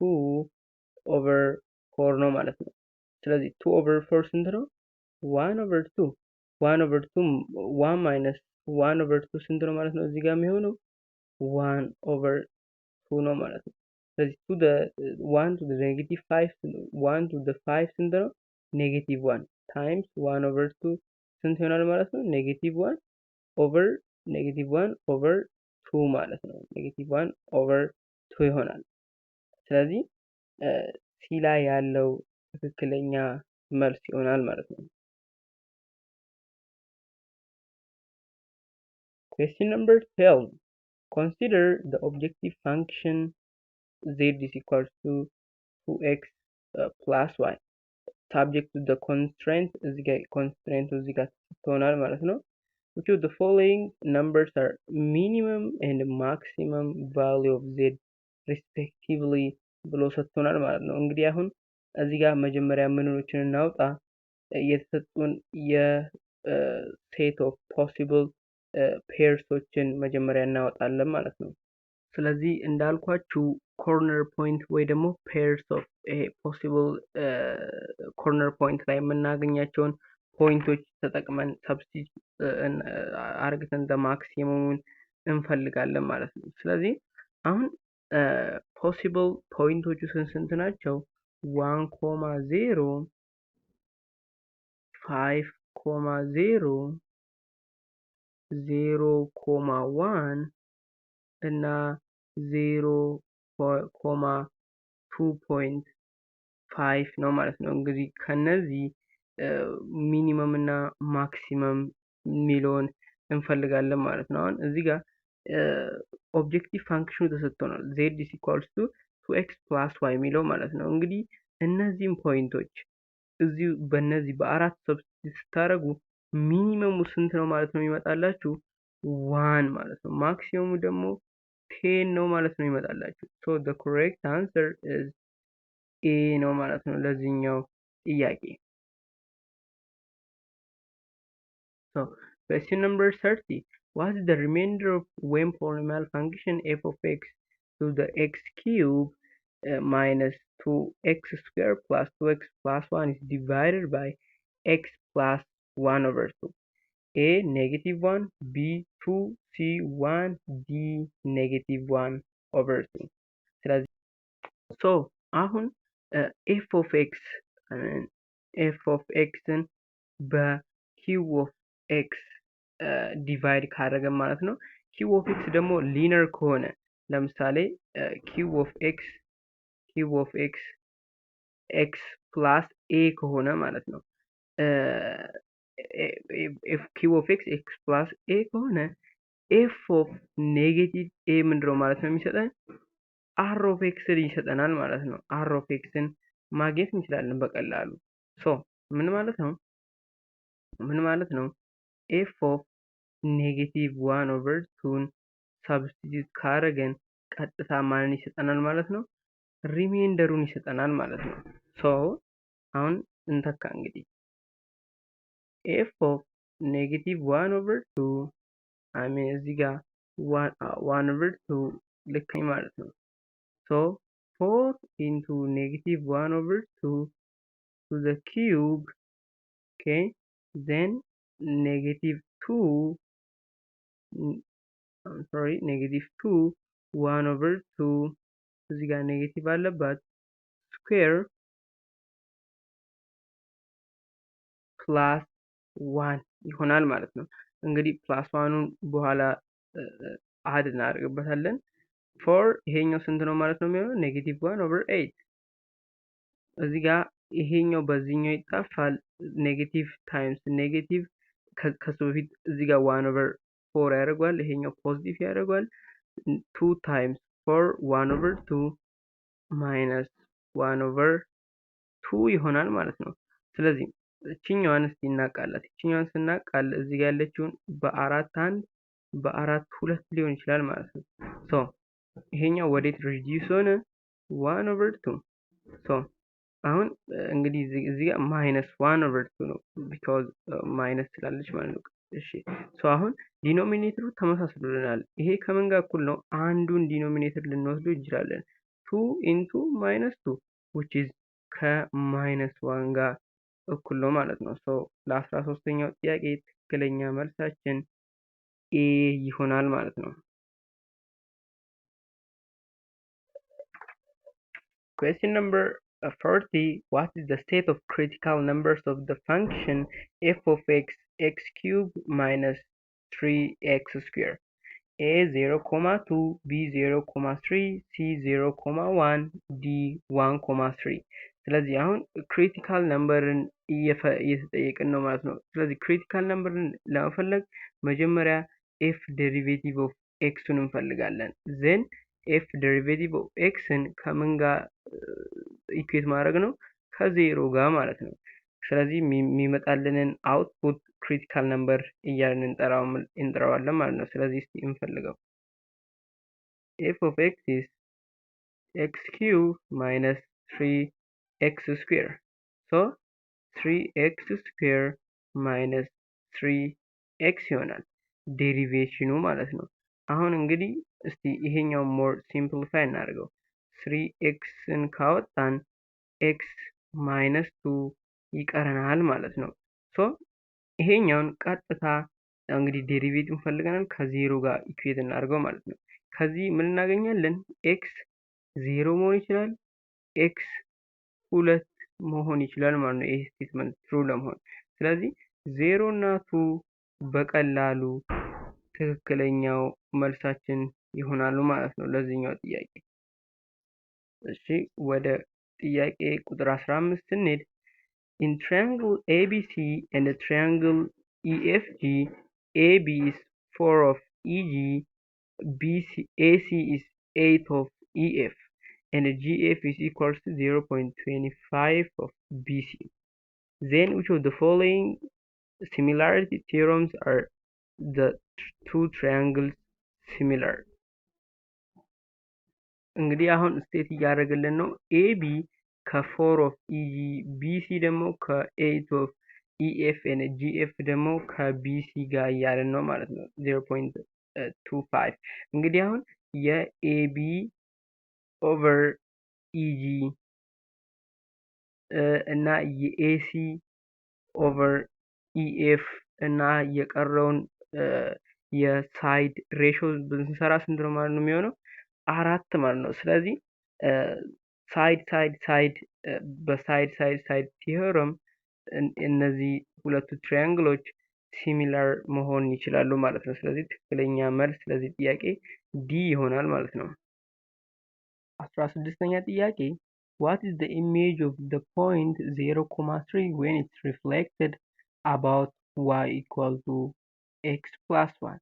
2 over 4 ነው ማለት ነው። ስለዚህ 2 over 4 ስንት ነው? 1 over 2። 1 over 2፣ 1 minus 1 over 2 ስንት ነው ማለት ነው? እዚህ ጋር የሚሆነው 1 over 2 ነው ማለት ነው። ስለዚህ to the 1 to the negative 5፣ 1 to the 5 ስንት ነው? Negative 1 times 1 over 2 ስንት ይሆናል ማለት ነው? Negative 1 over negative 1 over 2 ማለት ነው። Negative 1 over 2 ይሆናል። ስለዚህ C ላይ ያለው ትክክለኛ መልስ ይሆናል ማለት ነው። Question number 12. Consider the objective function z is equals to 2x plus y subject to the constraint። እዚህ ጋር constraint እዚህ ጋር ተሰጥቶናል ማለት ነው። Which of the following numbers are minimum and maximum value of z respectively ብሎ ሰጥቶናል ማለት ነው። እንግዲህ አሁን እዚህ ጋር መጀመሪያ ምንኖችን እናውጣ? የተሰጡን የ set of possible pairs ኦችን መጀመሪያ እናወጣለን ማለት ነው። ስለዚህ እንዳልኳችሁ corner point ወይ ደግሞ pairs of ይሄ possible corner point ላይ የምናገኛቸውን point ኦች ተጠቅመን substitute አርግተን maximum ኡን እንፈልጋለን ማለት ነው። ስለዚህ አሁን possible point ኦቹ ስንት ስንት ናቸው? 1 comma 0፣ 5 comma 0፣ 0 comma 1 እና 0 comma 2.5 ነው ማለት ነው። እንግዲህ ከነዚህ minimum እና maximum የሚለውን እንፈልጋለን ማለት ነው። አሁን እዚህ ጋር objective function ኑ ተሰጥቶናል። z is equals to 2 x plus y የሚለው ማለት ነው። እንግዲህ እነዚህን point ኦች እዚሁ በእነዚህ በአራት substitute ስታደርጉ minimum ኡ ስንት ነው ማለት ነው የሚመጣላችሁ? 1 ማለት ነው። Maximum ኡ ደግሞ 10 ነው ማለት ነው ይመጣላችሁ። So the correct answer is A ነው ማለት ነው ለዚህኛው ጥያቄ። So question number 30. What is the remainder of when polynomial function f of x to the x cube minus 2x square plus 2x plus 1 is divided by x plus 1 over 2? A negative 1, B 2, C 1, D negative 1 over 2። ስለዚህ so አሁን f of x ን በ q of x divide ካደረገን ማለት ነው። q of x ደግሞ linear ከሆነ፣ ለምሳሌ q of x x plus a ከሆነ ማለት ነው። q of x x plus a ከሆነ f of negative a ምንድነው ማለት ነው የሚሰጠን? R of x ን ይሰጠናል ማለት ነው። R of x ን ማግኘት እንችላለን በቀላሉ። So ምን ማለት ነው? ምን ማለት ነው? F of negative 1 over 2 ን substitute ካረገን ቀጥታ ማንን ይሰጠናል ማለት ነው? Remainder ኡን ይሰጠናል ማለት ነው። So አሁን እንተካ። እንግዲህ f of negative 1 over 2፣ I mean እዚህ ጋር 1 over 2 ልክ ማለት ነው። So 4 into negative 1 over 2 to the cube, okay, then negative 2, I'm sorry, negative 2 1 over 2፣ እዚህ ጋር negative አለባት፣ square plus 1 ይሆናል ማለት ነው። እንግዲህ plus 1 ኑን በኋላ add እናደርግበታለን። 4 ይሄኛው ስንት ነው ማለት ነው የሚሆነው? Negative 1 over 8። እዚህ ጋር ይሄኛው በዚህኛው ይጣፋል። Negative times negative ከሱ በፊት እዚህ ጋር 1 over 4 ያደርገዋል። ይሄኛው positive ያደርገዋል። 2 times 4 1 over 2 minus 1 over 2 ይሆናል ማለት ነው። ስለዚህ እችኛዋን እስቲ እናቃላት። እችኛዋን ስናቃል እዚህ ጋር ያለችውን በአራት አንድ፣ በአራት ሁለት ሊሆን ይችላል ማለት ነው። So ይሄኛው ወዴት reduce ሆነ? 1 over 2። So አሁን እንግዲህ እዚህ ጋር minus 1 over 2 ነው because minus ስላለች ማለት ነው። እሺ፣ so አሁን denominator ኡ ተመሳስሎልናል። ይሄ ከምን ጋር እኩል ነው? አንዱን denominator ልንወስደው እንችላለን። Two into minus two, which is ከ minus one ጋር እኩል ነው ማለት ነው። So ለ13ኛው ጥያቄ ትክክለኛ መልሳችን A ይሆናል ማለት ነው። Question number 40. What is the set of critical numbers of the function f of x, x cube minus 3x square? A 0, 2, B 0, 3, C 0, 1, D 1, 3። ስለዚህ አሁን critical number ን እየተጠየቅን ነው ማለት ነው። ስለዚህ critical number ን ለመፈለግ መጀመሪያ f derivative of x ኡን እንፈልጋለን። Then f derivative of x ን ከምን ጋር equate ማድረግ ነው? ከዜሮ ጋር ማለት ነው። ስለዚህ የሚመጣልንን output critical number እያልን እንጠራዋለን ማለት ነው። ስለዚህ እስቲ እንፈልገው። F of x is x cube minus 3 x square, so 3 x square minus 3 x ይሆናል derivation ኑ ማለት ነው። አሁን እንግዲህ እስቲ ይሄኛው more simplify እናደርገው። 3 x ን ካወጣን x minus 2 ይቀረናል ማለት ነው። So ይሄኛውን ቀጥታ እንግዲህ derivative ፈልገናል፣ ከዜሮ ጋር equate እናደርገው ማለት ነው። ከዚህ ምን እናገኛለን? x 0 መሆን ይችላል፣ x ሁለት መሆን ይችላል ማለት ነው። ይሄ statement true ለመሆን፣ ስለዚህ 0 እና 2 በቀላሉ ትክክለኛው መልሳችን ይሆናሉ ማለት ነው ለዚህኛው ጥያቄ። እሺ፣ ወደ ጥያቄ ቁጥር 15 ስንሄድ፣ in triangle ABC and triangle EFG, AB is 4 of EG, BC AC is 8 of EF and GF is equals to 0.25 of BC. Then which of the following similarity theorems are the two triangles similar? እንግዲህ አሁን state እያደረገልን ነው። AB ከ 4 of EG፣ BC ደግሞ ከ 8 of EF and GF ደግሞ ከ BC ጋር እያለን ነው ማለት ነው። 0.25። እንግዲህ አሁን የ AB over EG እና የ AC over EF እና የቀረውን የ side ratio ብንሰራ ስንት ነው ማለት ነው የሚሆነው? አራት ማለት ነው። ስለዚህ side side side በ side side side theorem እነዚህ ሁለቱ triangle ኦች similar መሆን ይችላሉ ማለት ነው። ስለዚህ ትክክለኛ መልስ ለዚህ ጥያቄ D ይሆናል ማለት ነው። 16ኛ ጥያቄ፣ what is the image of the point 0, 3 when it's reflected about y equal to x plus 1?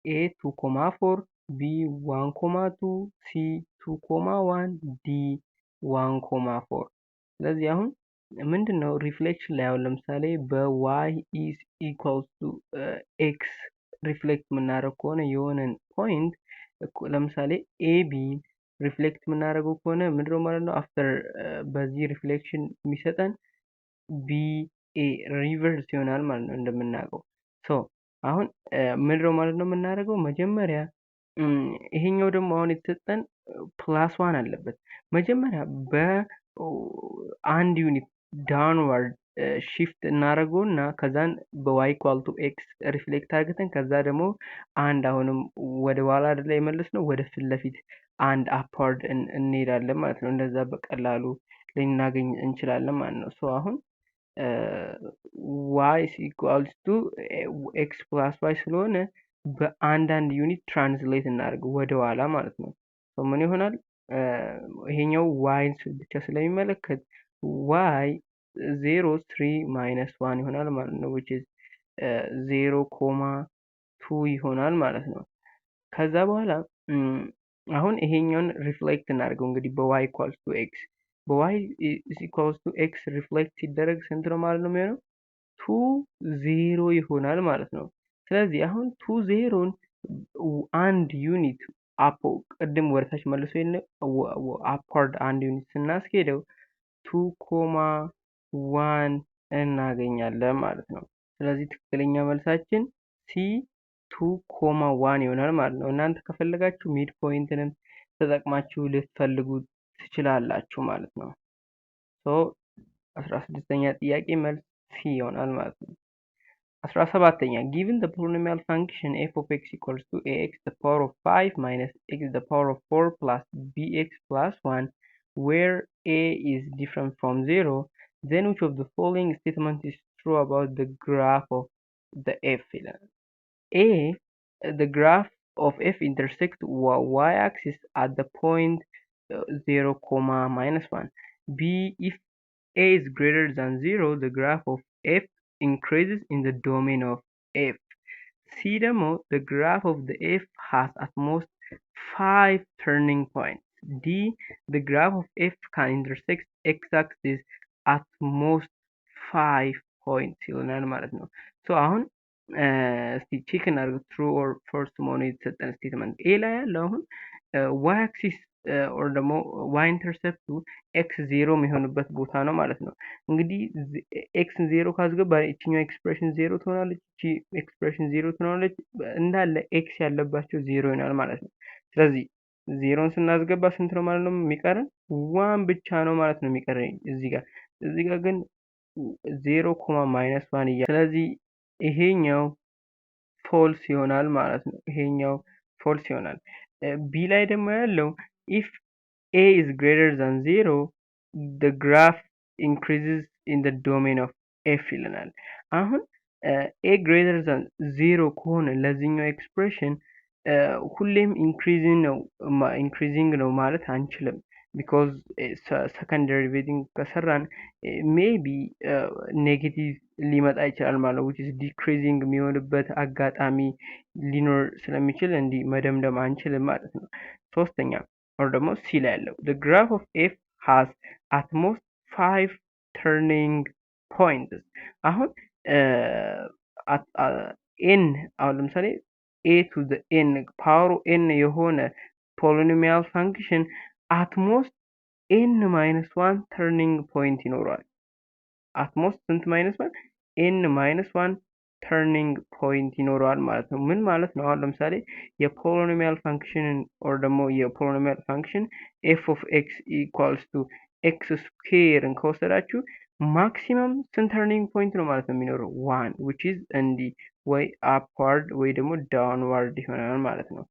A 2, 4, B 1, 2, C 2, 1, D 1, 4። ስለዚህ አሁን ምንድን ነው reflection ላይ አሁን ለምሳሌ በ y is equals to x reflect የምናደርግ ከሆነ የሆነን point፣ ለምሳሌ AB reflect የምናደርገው ከሆነ ምንድነው ማለት ነው? After በዚህ reflection የሚሰጠን BA reverse ይሆናል ማለት ነው እንደምናውቀው። So አሁን ምንድነው ማለት ነው የምናደርገው? መጀመሪያ ይሄኛው ደግሞ አሁን የተሰጠን plus one አለበት። መጀመሪያ በአንድ unit downward shift እናደርገውና ከዛን በ y equal to x reflect አድርገን ከዛ ደግሞ አንድ አሁንም ወደ ኋላ አይደለ የመለስ ነው፣ ወደ ፊት ለፊት አንድ upward እንሄዳለን ማለት ነው። እንደዛ በቀላሉ ልናገኝ እንችላለን ማለት ነው። So አሁን y equals to x plus y ስለሆነ በአንዳንድ unit translate እናደርግ ወደ ኋላ ማለት ነው። ምን ይሆናል? ይሄኛው y ን ብቻ ስለሚመለከት y 0 3 minus 1 ይሆናል ማለት ነው፣ which is 0, 2 ይሆናል ማለት ነው። ከዛ በኋላ አሁን ይሄኛውን reflect እናድርገው እንግዲህ በ y equals to x፣ በ y equals to x reflect ሲደረግ ስንት ነው ማለት ነው የሚሆነው? 2 0 ይሆናል ማለት ነው። ስለዚህ አሁን 2 0ን አንድ unit up ቅድም ወደታች መልሶ upward አንድ unit ስናስኬደው 2 comma 1 እናገኛለን ማለት ነው። ስለዚህ ትክክለኛ መልሳችን C 2 comma 1 ይሆናል ማለት ነው። እናንተ ከፈለጋችሁ mid point ንም ተጠቅማችሁ ልትፈልጉ ትችላላችሁ ማለት ነው። So 16ኛ ጥያቄ መልስ C ይሆናል ማለት ነው። 17ኛ, given the polynomial function f of x equals to ax the power of 5 minus x the power of 4 plus bx plus 1, where a is different from 0, then which of the following statement is true about the graph of the f ይላል። A, the graph of f intersect y axis at the point 0 comma minus 1. B, if a is greater than 0, the graph of f increases in the domain of f. C ደግሞ the graph of the f has at most 5 turning points. D, the graph of f can intersect x axis at most 5 points ይሆናል ማለት ነው። So አሁን እስቲ check እናድርግ true or false መሆኑ የተሰጠን statement። A ላይ ያለው አሁን y axis or ደግሞ y intercept ኡ x 0 የሚሆንበት ቦታ ነው ማለት ነው። እንግዲህ x ን 0 ካስገባ ይችኛው expression 0 ትሆናለች፣ እቺ expression 0 ትሆናለች፣ እንዳለ x ያለባቸው 0 ይሆናል ማለት ነው። ስለዚህ 0ን ስናስገባ ስንት ነው ማለት ነው የሚቀረን? 1 ብቻ ነው ማለት ነው የሚቀረን እዚህ ጋር ግን 0 comma minus 1 እያ ስለዚህ ይሄኛው false ይሆናል ማለት ነው። ይሄኛው false ይሆናል። B ላይ ደግሞ ያለው if a is greater than 0, the graph increases in the domain of f ይለናል። አሁን a greater than 0 ከሆነ ለዚህኛው expression ሁሌም increasing ነው ማለት አንችልም። Because second derivative ከሰራን maybe negative ሊመጣ ይችላል ማለት ነው፣ which is decreasing የሚሆንበት አጋጣሚ ሊኖር ስለሚችል እንዲህ መደምደም አንችልም ማለት ነው። ሶስተኛ or ደግሞ C ላይ ያለው the graph of f has at most 5 turning points። አሁን n አሁን ለምሳሌ a to the n power ኡ n የሆነ polynomial function at most n minus 1 turning point ይኖረዋል። At most ስንት minus 1? N minus 1 turning point ይኖረዋል ማለት ነው። ምን ማለት ነው? አሁን ለምሳሌ የ polynomial function ን or ደግሞ የ polynomial function f of x equals to x square ን ከወሰዳችሁ maximum ስንት turning point ነው ማለት ነው የሚኖረው? One, which is እንዲህ ወይ upward ወይ ደግሞ downward ይሆናል ማለት ነው።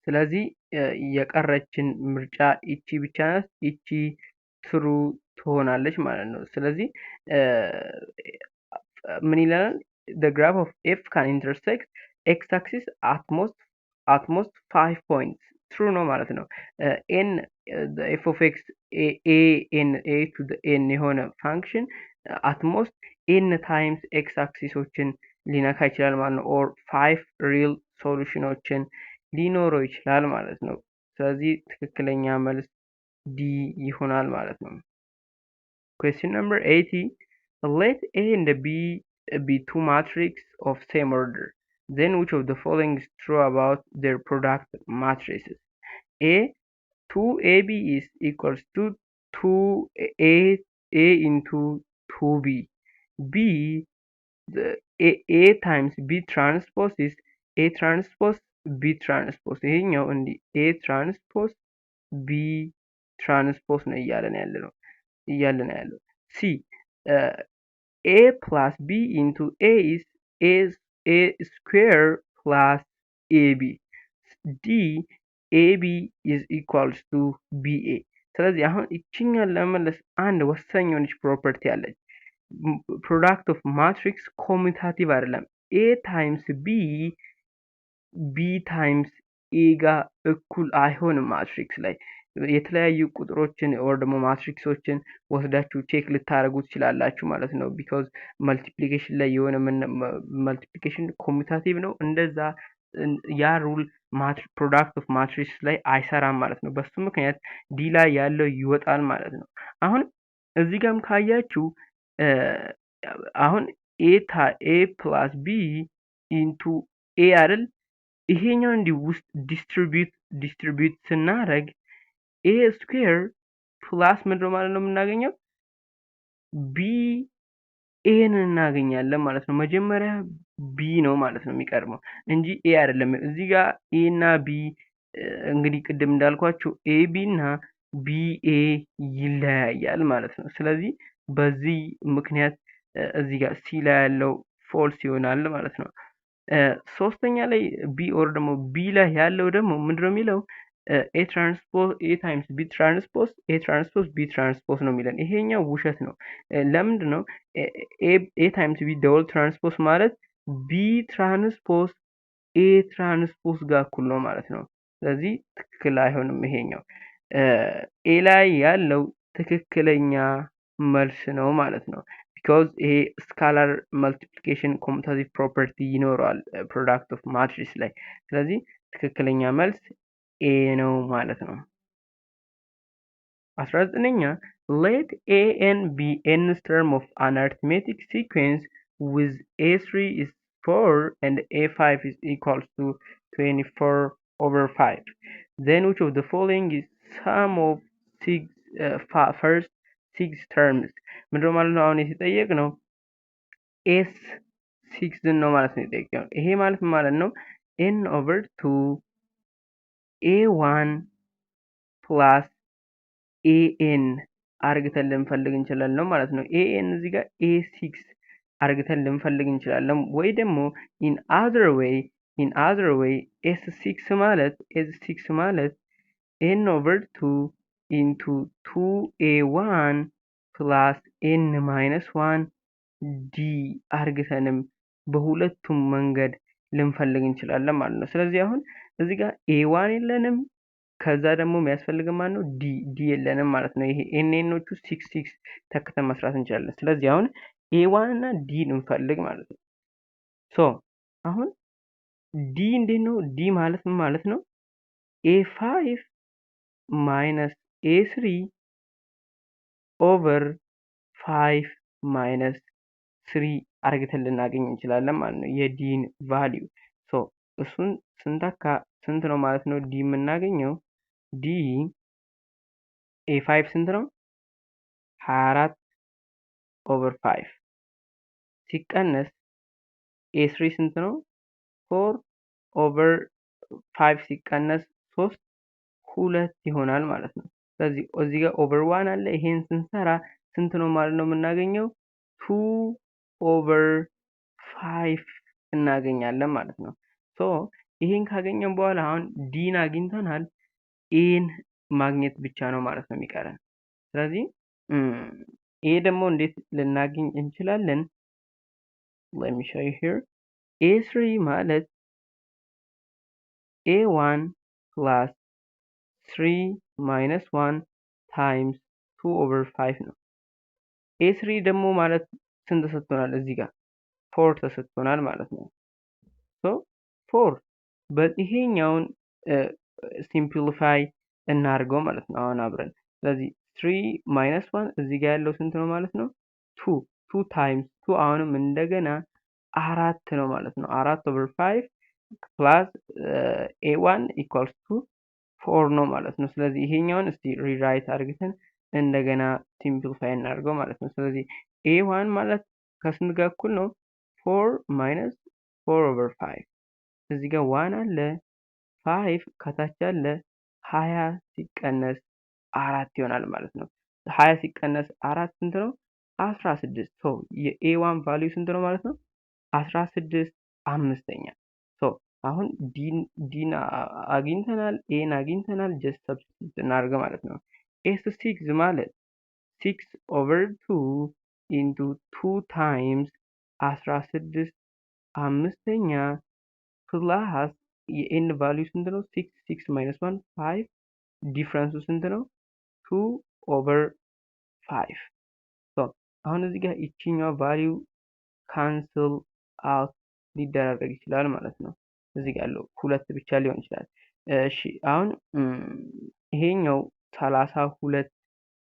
ስለዚህ የቀረችን ምርጫ ይቺ ብቻ ናት። ይቺ true ትሆናለች ማለት ነው። ስለዚህ ምን ይለናል? The graph of f can intersect x axis at most 5 points true ነው ማለት ነው። n f of x a n a to n የሆነ function at most n times x axis ኦችን ሊነካ ይችላል ማለት ነው። Or 5 real solution ኦችን ሊኖረው ይችላል ማለት ነው። ስለዚህ ትክክለኛ መልስ D ይሆናል ማለት ነው። Question number 80. Let A and B be two matrix of same order. Then which of the following is true about their product matrices? A, 2AB is equals to 2A A into 2B. B, the A times B transpose is A transpose B transpose። ይሄኛው እንዲህ A transpose B transpose ነው እያለን ያለው። C, A plus B into A is A square plus AB. D, AB is equals to BA። ስለዚህ አሁን ይችኛን ለመመለስ አንድ ወሳኝ የሆነች property አለች። Product of matrix commutative አይደለም። A times B, B times A ጋር እኩል አይሆንም። Matrix ላይ የተለያዩ ቁጥሮችን or ደግሞ matrix ኦችን ወስዳችሁ check ልታደርጉ ትችላላችሁ ማለት ነው። Because multiplication ላይ የሆነ multiplication commutative ነው፣ እንደዛ ያ rule product of matrix ላይ አይሰራም ማለት ነው። በሱ ምክንያት D ላይ ያለው ይወጣል ማለት ነው። አሁን እዚህ ጋርም ካያችሁ አሁን A plus B into A አይደል? ይሄኛው እንዲህ ውስጥ distribute ስናደርግ A square plus ምንድነው ማለት ነው የምናገኘው? B A ን እናገኛለን ማለት ነው። መጀመሪያ B ነው ማለት ነው የሚቀድመው እንጂ A አይደለም። እዚህ ጋር A እና B እንግዲህ ቅድም እንዳልኳችሁ A B እና B A ይለያያል ማለት ነው። ስለዚህ በዚህ ምክንያት እዚህ ጋር C ላይ ያለው false ይሆናል ማለት ነው። ሶስተኛ ላይ B or ደግሞ B ላይ ያለው ደግሞ ምንድነው የሚለው? A transpose A times B transpose A transpose B transpose ነው የሚለን። ይሄኛው ውሸት ነው። ለምንድን ነው? A times B double transpose ማለት B transpose A transpose ጋር እኩል ነው ማለት ነው። ስለዚህ ትክክል አይሆንም ይሄኛው። A ላይ ያለው ትክክለኛ መልስ ነው ማለት ነው። Because ይሄ scalar multiplication commutative property ይኖረዋል product of matrix ላይ። ስለዚህ ትክክለኛ መልስ A ነው ማለት ነው። 19ኛ፣ let A n be nth term of an arithmetic sequence with A3 is 4 and A5 is equals to 24 over 5. Then which of the following is sum of six first six terms? ምንድነው ማለት ነው? አሁን የተጠየቅነው S six ን ነው ማለት ነው የጠየቅነው። ይሄ ማለት ምን ማለት ነው? N over two A one plus A n አርግተን ልንፈልግ እንችላለን ማለት ነው። A n እዚህ ጋር A six አርግተን ልንፈልግ እንችላለን፣ ወይ ደግሞ in other way S six ማለት n over two into two A one plus n minus one d አርግተንም በሁለቱም መንገድ ልንፈልግ እንችላለን ማለት ነው። ስለዚህ አሁን እዚህ ጋር A one የለንም፣ ከዛ ደግሞ የሚያስፈልገን ማን ነው? D d የለንም ማለት ነው። ይሄ n n ኦቹ six six ተክተን መስራት እንችላለን። ስለዚህ አሁን A one እና D ን እንፈልግ ማለት ነው። So አሁን D እንዴት ነው? D ማለት ምን ማለት ነው? A five minus A three over five minus three አርግተን ልናገኝ እንችላለን ማለት ነው የ D ን value። So እሱን ስንተካ ስንት ነው ማለት ነው D የምናገኘው? D A five ስንት ነው? 24 over five ሲቀነስ A three ስንት ነው? Four over five ሲቀነስ ሶስት ሁለት ይሆናል ማለት ነው። ስለዚህ እዚህ ጋር over one አለ። ይሄን ስንሰራ ስንት ነው ማለት ነው የምናገኘው? Two over five እናገኛለን ማለት ነው። So ይሄን ካገኘን በኋላ አሁን D ን አግኝተናል። A ን ማግኘት ብቻ ነው ማለት ነው የሚቀረን። ስለዚህ A ደግሞ እንዴት ልናገኝ እንችላለን? Let me show you here. A3 ማለት A1 plus 3 minus 1 times 2 over 5 ነው። A3 ደግሞ ማለት ስንት ተሰጥቶናል? እዚህ ጋር four ተሰጥቶናል ማለት ነው። So four ይሄኛውን simplify እናድርገው ማለት ነው አሁን አብረን። ስለዚህ 3 minus 1 እዚህ ጋር ያለው ስንት ነው ማለት ነው? Two. Two times two አሁንም እንደገና አራት ነው ማለት ነው። አራት over five plus A one equals to four ነው ማለት ነው። ስለዚህ ይሄኛውን እስቲ rewrite አድርገን እንደገና simplify እናድርገው ማለት ነው። ስለዚህ A one ማለት ከስንት ጋር እኩል ነው? Four minus four over five፣ እዚህ ጋር one አለ፣ five ከታች አለ፣ 20 ሲቀነስ አራት ይሆናል ማለት ነው። 20 ሲቀነስ አራት ስንት ነው? 16። So የ A one value ስንት ነው ማለት ነው? 16 አምስተኛ። So አሁን D ን አግኝተናል፣ A ን አግኝተናል። Just substitute እናድርግ ማለት ነው። S six ማለት six over two into two times 16 አምስተኛ plus የ n value ስንት ነው? Six, six minus one five፣ difference ኡ ስንት ነው? Two over five። አሁን እዚህ ጋር ይችኛዋ value cancel out ሊደራረግ ይችላል ማለት ነው። እዚህ ጋር ያለው ሁለት ብቻ ሊሆን ይችላል። እሺ አሁን ይሄኛው 32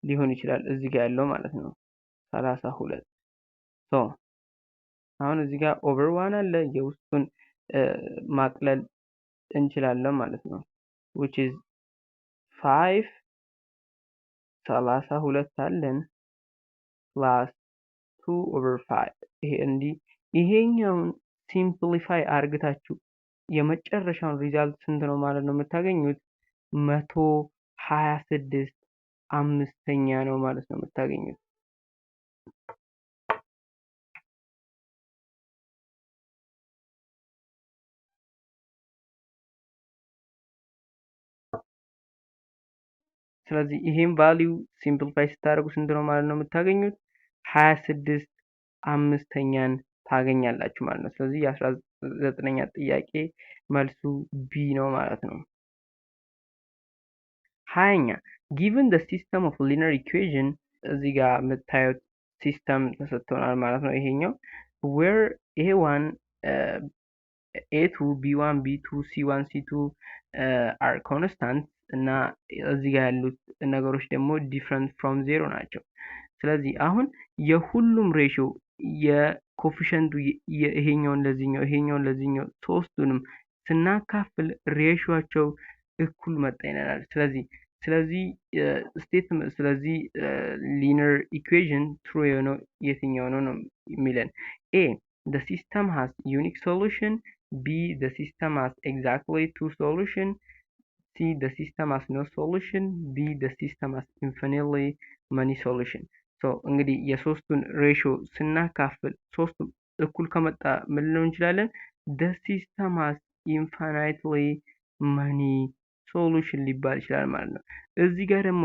ሊሆን ይችላል እዚህ ጋር ያለው ማለት ነው 32። So አሁን እዚህ ጋር over 1 አለ፣ የውስጡን ማቅለል እንችላለን ማለት ነው which is 5 32 አለን plus 2 over 5። ይሄ እንዲህ ይሄኛውን simplify አርግታችሁ የመጨረሻውን result ስንት ነው ማለት ነው የምታገኙት? 126 አምስተኛ ነው ማለት ነው የምታገኙት። ስለዚህ ይሄን value simplify ስታደርጉ ስንት ነው ማለት ነው የምታገኙት? 26 አምስተኛን ታገኛላችሁ ማለት ነው። ስለዚህ የ19ኛ ጥያቄ መልሱ B ነው ማለት ነው። 20ኛ given the system of linear equation እዚህ ጋር የምታዩት system ተሰጥቶናል ማለት ነው። ይሄኛው where a1 a2 b1 b2 c1 c2 are constant እና እዚህ ጋር ያሉት ነገሮች ደግሞ different from 0 ናቸው። ስለዚህ አሁን የሁሉም ratio የ coefficient ኡ ይሄኛውን ለዚህኛው ይሄኛውን ለዚህኛው ሶስቱንም ስናካፍል ratio ኣቸው እኩል መጣ ይለናል። ስለዚህ state ስለዚህ linear equation true የሆነው የትኛው ነው ነው የሚለን? A the system has unique solution, B the system has exactly two solution, C the system has no solution, D the system has infinitely many solution. So እንግዲህ የሶስቱን ratio ስናካፍል ሶስቱም እኩል ከመጣ ምን ልንለው እንችላለን? the system has infinitely many solution ሊባል ይችላል ማለት ነው። እዚህ ጋር ደግሞ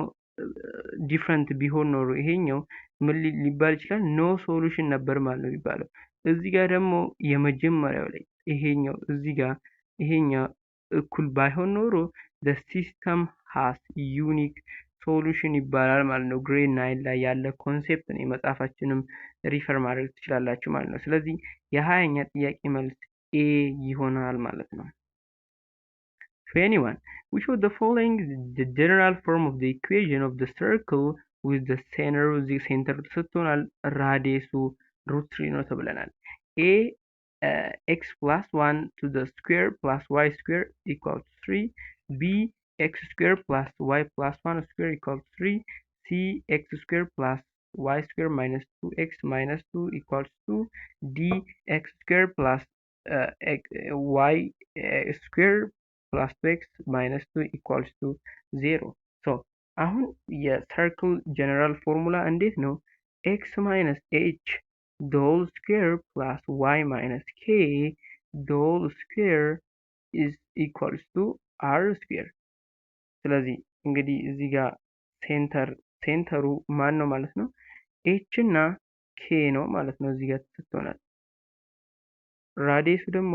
different ቢሆን ኖሮ ይሄኛው ምን ሊባል ይችላል? no solution ነበር ማለት ነው የሚባለው። እዚህ ጋር ደግሞ የመጀመሪያው ላይ ይሄኛው እዚህ ጋር ይሄኛው እኩል ባይሆን ኖሮ the system has unique solution ይባላል ማለት ነው። grade 9 ላይ ያለ concept ነው። የመጽሐፋችንም refer ማድረግ ትችላላችሁ ማለት ነው። ስለዚህ የ20ኛ ጥያቄ መልስ A ይሆናል ማለት ነው። 21 which of the following is the general form of the equation of the circle with the center the center ተሰጥቶናል፣ radius ኡ root 3 ነው ተብለናል። A x plus 1 to the square plus y square equal to 3, B x square plus y plus 1 square equal to 3, C x square plus y square minus 2x minus 2 equals 2, D x square plus y square plus 2x minus 2 equals to 0. So አሁን የ circle general formula እንዴት ነው? x minus h the whole square plus y minus k the whole square is equals to r square. ስለዚህ እንግዲህ እዚህ ጋር center ኡ ማን ነው ማለት ነው? h እና k ነው ማለት ነው። እዚህ ጋር ተሰጥቶናል። radius ኡ ደግሞ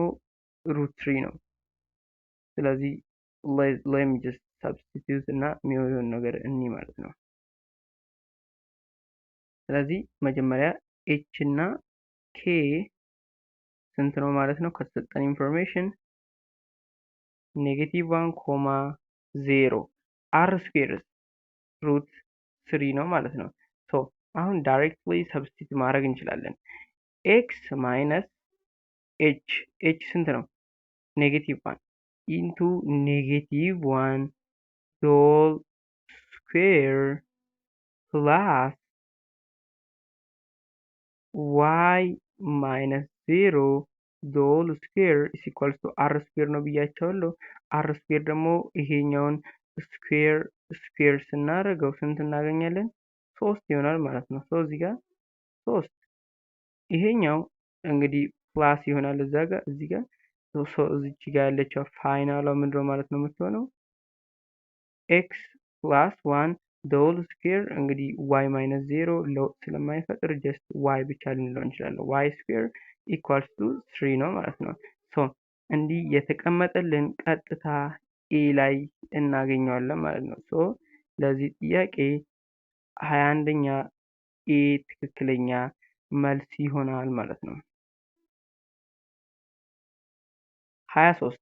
root 3 ነው። ስለዚህ let me just substitute እና የሚሆነውን ነገር እኒ ማለት ነው። ስለዚህ መጀመሪያ h እና k ስንት ነው ማለት ነው? ከተሰጠን information -1, 0 r square root 3 ነው ማለት ነው። So አሁን directly substitute ማድረግ እንችላለን። x minus h h ስንት ነው? -1 into -1 whole square plus y minus 0 whole square is equals to r square ነው ብያቸዋለሁ። r square ደግሞ ይሄኛውን square square ስናደርገው ስንት እናገኛለን? 3 ይሆናል ማለት ነው። So እዚህ ጋር 3 ይሄኛው እንግዲህ plus ይሆናል እዛ ጋር እዚህ ጋር so እዚች ጋር ያለችው final ዋ ምንድነው ማለት ነው የምትሆነው? x plus 1 the whole square እንግዲህ y minus 0 ለውጥ ስለማይፈጥር just y ብቻ ልንለው እንችላለን። y square equals to 3 ነው ማለት ነው። So እንዲህ የተቀመጠልን ቀጥታ A ላይ እናገኘዋለን ማለት ነው። So ለዚህ ጥያቄ 21ኛ A ትክክለኛ መልስ ይሆናል ማለት ነው። 23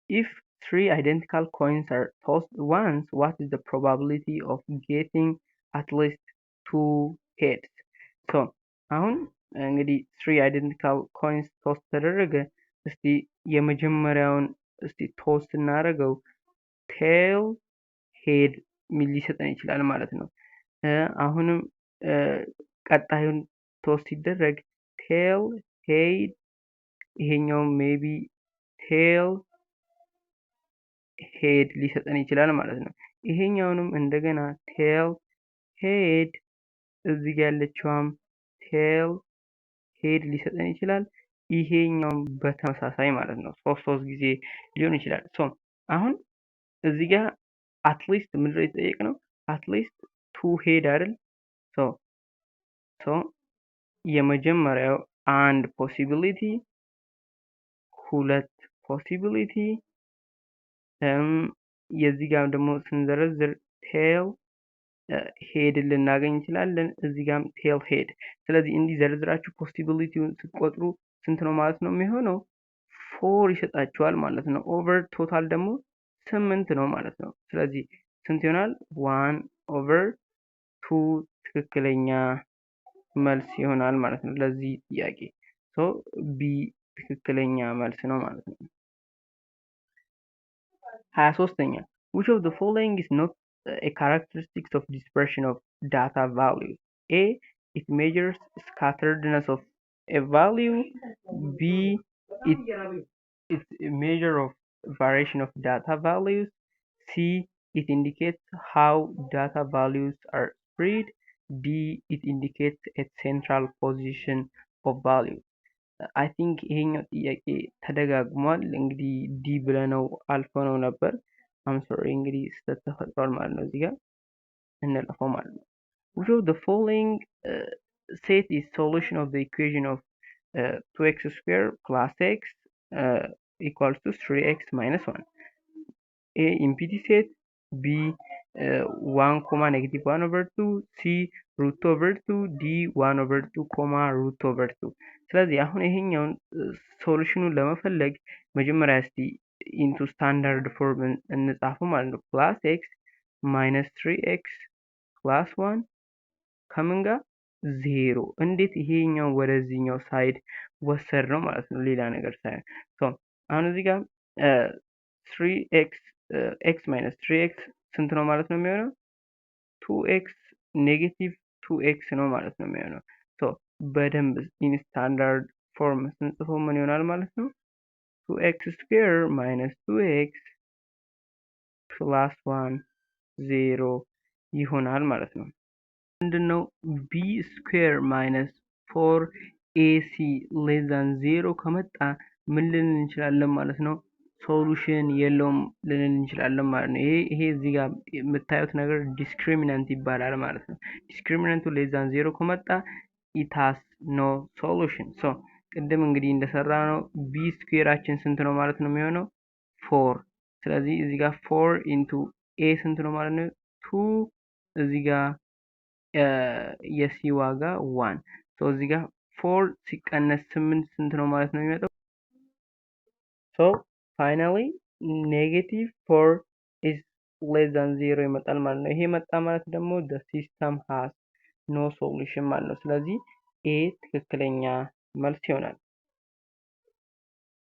If three identical coins are tossed once, what is the probability of getting at least two heads? So አሁን እንግዲህ three identical coins toss ተደረገ። እስቲ የመጀመሪያውን እስቲ toss ስናደርገው tail head ሚል ሊሰጠን ይችላል ማለት ነው። አሁንም ቀጣዩን toss ሲደረግ tail head፣ ይሄኛው maybe tail head ሊሰጠን ይችላል ማለት ነው። ይሄኛውንም እንደገና tail head፣ እዚህ ጋር ያለችዋም tail head ሊሰጠን ይችላል። ይሄኛውም በተመሳሳይ ማለት ነው። ሶስት ሶስት ጊዜ ሊሆን ይችላል። So አሁን እዚህ ጋር at least ምንድነው የተጠየቅነው? At least two head አይደል? So የመጀመሪያው አንድ possibility፣ ሁለት possibility፣ የዚህ ጋር ደግሞ ስንዘረዝር tail head ን ልናገኝ እንችላለን። እዚህ ጋርም tail head። ስለዚህ እንዲህ ዘርዝራችሁ possibility ውን ስትቆጥሩ ስንት ነው ማለት ነው የሚሆነው? Four ይሰጣችኋል ማለት ነው። Over total ደግሞ ስምንት ነው ማለት ነው። ስለዚህ ስንት ይሆናል? 1/2 ትክክለኛ መልስ ይሆናል ማለት ነው ለዚህ ጥያቄ። So B ትክክለኛ መልስ ነው ማለት ነው። 23ኛ፣ which of the following is not a characteristics of dispersion of data values? A, it measures scatteredness of a value. B, it's a measure of variation of data values. C, it indicates how data values are spread. D, it indicates a central position of values. I think ይሄኛው ጥያቄ ተደጋግሟል። እንግዲህ D ብለነው አልፈነው ነበር። I'm sorry፣ እንግዲህ ስህተት ተፈጥሯል ማለት ነው። እዚህ ጋር እንለፈው ማለት ነው። Which of the following set is solution of the equation of 2x square plus x equals to 3x minus 1? A, empty set. B, 1 comma negative 1 over 2. C, root 2 over 2. D, 1 over 2 comma root over 2. ስለዚህ አሁን ይሄኛውን solution ኑን ለመፈለግ መጀመሪያ እስቲ into standard form እንጻፈው ማለት ነው። Plus x minus 3 x plus 1 ከምን ጋር? ዜሮ። እንዴት ይሄኛው ወደዚህኛው side ወሰድ ነው ማለት ነው፣ ሌላ ነገር ሳይሆን። አሁን እዚህ ጋር 3 x x minus 3 x ስንት ነው ማለት ነው የሚሆነው? 2 x negative 2 x ነው ማለት ነው የሚሆነው። So በደንብ in standard form ስንጽፈው ምን ይሆናል ማለት ነው? 2 x square minus 2 x plus 1 ዜሮ ይሆናል ማለት ነው። ምንድን ነው? B square minus 4 ac less than 0 ከመጣ ምን ልንል እንችላለን ማለት ነው? Solution የለውም ልንል እንችላለን ማለት ነው። ይሄ እዚህ ጋር የምታዩት ነገር discriminant ይባላል ማለት ነው። Discriminant ኡ less than 0 ከመጣ it has no solution። So ቅድም እንግዲህ እንደሰራነው b square ኣችን ስንት ነው ማለት ነው የሚሆነው? Four። ስለዚህ እዚህ ጋር four into a ስንት ነው ማለት ነው? Two። እዚህ ጋር የ c ዋጋ one። So እዚህ ጋር four ሲቀነስ ስምንት ስንት ነው ማለት ነው የሚመጣው? So finally negative four is less than 0 ይመጣል ማለት ነው። ይሄ መጣ ማለት ደግሞ the system has no solution ማለት ነው። ስለዚህ A ትክክለኛ መልስ ይሆናል።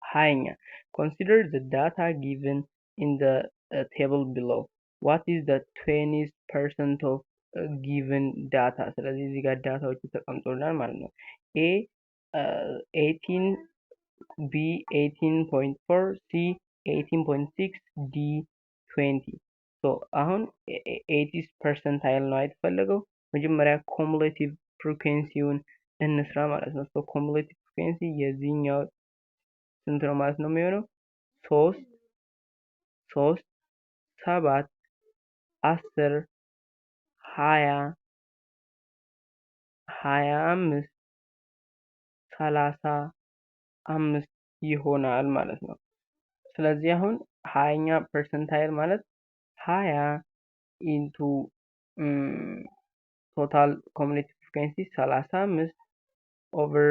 20ኛ፣ consider the data given in the table below. What is the 20% of given data? ስለዚህ እዚህ ጋር data ዎቹ ተቀምጦልናል ማለት ነው። A 18፣ B 18.4፣ C 18.6፣ D 20። So አሁን 80 percentile ነው የተፈለገው። መጀመሪያ cumulative frequency ውን እንስራ ማለት ነው። So cumulative frequency የዚህኛው ስንት ነው ማለት ነው የሚሆነው? ሶስት፣ ሶስት፣ ሰባት፣ 10፣ 20፣ 25፣ 35 ይሆናል ማለት ነው። ስለዚህ አሁን 20ኛ percentile ማለት 20 into total cumulative frequency 35 over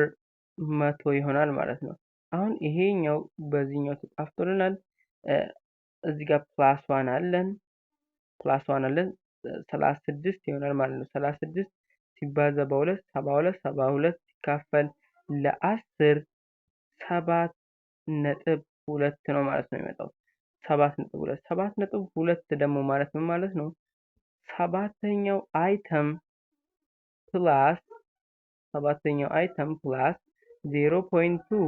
100 ይሆናል ማለት ነው። አሁን ይሄኛው በዚህኛው ተጣፍቶልናል። እዚህ ጋር plus 1 አለን፣ plus 1 አለን፣ 36 ይሆናል ማለት ነው። 36 ሲባዛ በ2 72፣ 72 ሲካፈል ለ10 7.2 ነው ማለት ነው የሚመጣው። 7.2፣ 7.2 ደግሞ ማለት ምን ማለት ነው? ሰባተኛው item plus፣ ሰባተኛው item plus 0.2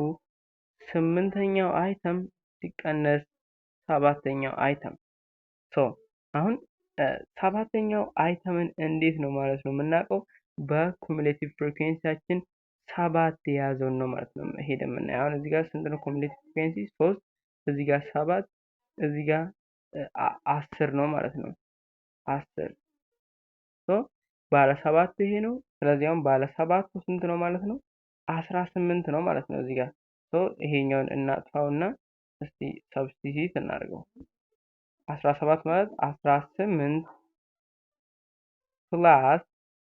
ስምንተኛው item ሲቀነስ ሰባተኛው item። So አሁን ሰባተኛው item ን እንዴት ነው ማለት ነው የምናውቀው? በ cumulative frequency ያችን 7 የያዘውን ነው ማለት ነው ሄደን የምናየው። አሁን እዚህ ጋር ስንት ነው cumulative frequency? 3፣ እዚህ ጋር 7፣ እዚህ ጋር 10 ነው ማለት ነው። 10። So ባለ 7 ይሄ ነው። ስለዚህ አሁን ባለ 7 ስንት ነው ማለት ነው? 18 ነው ማለት ነው እዚህ ጋር። So ይሄኛውን እናጥፋውና እስቲ substitute እናድርገው። 17 ማለት 18 plus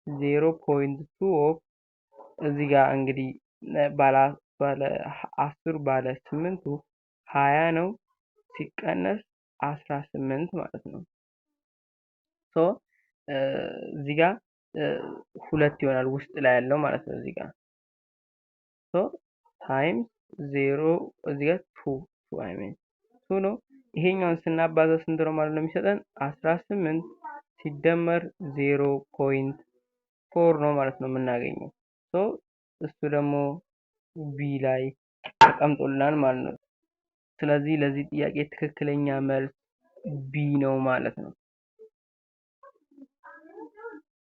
0.2 of እዚህ ጋር እንግዲህ ባለ 10 ባለ 8ቱ 20 ነው ሲቀነስ 18 ማለት ነው። So እዚህ ጋር 2 ይሆናል ውስጥ ላይ ያለው ማለት ነው። እዚህ ጋር so times 0 እዚህ ጋር 2፣ 2፣ I mean 2 ነው። ይሄኛውን ስናባዛ ስንት ነው ማለት ነው የሚሰጠን? 18 ሲደመር 0.4 ነው ማለት ነው የምናገኘው። So እሱ ደግሞ B ላይ ተቀምጦልናል ማለት ነው። ስለዚህ ለዚህ ጥያቄ ትክክለኛ መልስ B ነው ማለት ነው።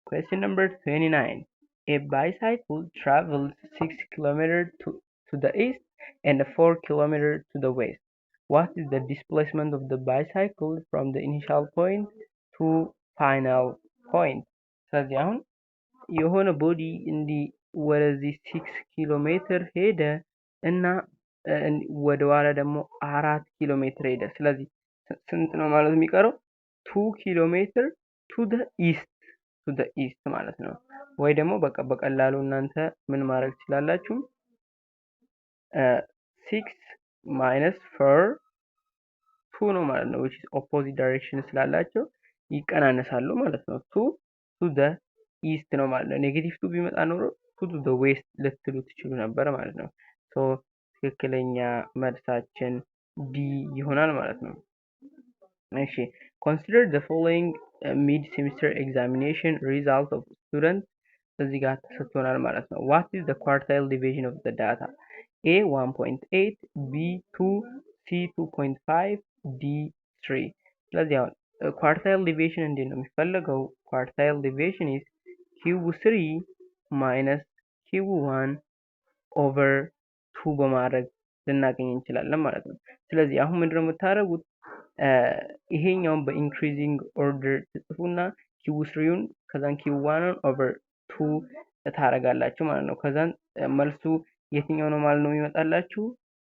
Question number 29. A bicycle travels 6 kilometers to the east and 4 kilometers to the west. What is the displacement of the bicycle from the initial point to final point? ስለዚህ አሁን የሆነ body እንዲህ ወደዚህ 6 ኪሎ ሜትር ሄደ እና ወደ ኋላ ደግሞ 4 ኪሎ ሜትር ሄደ። ስለዚህ ስንት ነው ማለት የሚቀረው? 2 ኪሎ ሜትር to the east ማለት ነው። ወይ ደግሞ በቃ በቀላሉ እናንተ ምን ማድረግ ትችላላችሁ? 6 minus 4 2 ነው ማለት ነው፣ which is opposite direction ስላላቸው ይቀናነሳሉ ማለት ነው። 2 to the east ነው ማለት ነው። Negative 2 ቢመጣ ኖሮ 2 to the west ልትሉ ትችሉ ነበር ማለት ነው። So ትክክለኛ መልሳችን D ይሆናል ማለት ነው። እሺ፣ consider the following mid semester examination result of student። እዚህ ጋር ተሰጥቶናል ማለት ነው። What is the quartile deviation of the data? A 1.8፣ B 2፣ C 2.5፣ D 3። ስለዚህ አሁን quartile deviation እንዴት ነው የሚፈለገው? Quartile deviation is Q3 minus Q1 over 2 በማድረግ ልናገኝ እንችላለን ማለት ነው። ስለዚህ አሁን ምንድነው የምታደርጉት? ይሄኛውን በ increasing order ትጽፉና Q3ውን ከዛን Q1ን over 2 ታረጋላችሁ ማለት ነው። ከዛን መልሱ የትኛው ነው ማለት ነው የሚመጣላችሁ?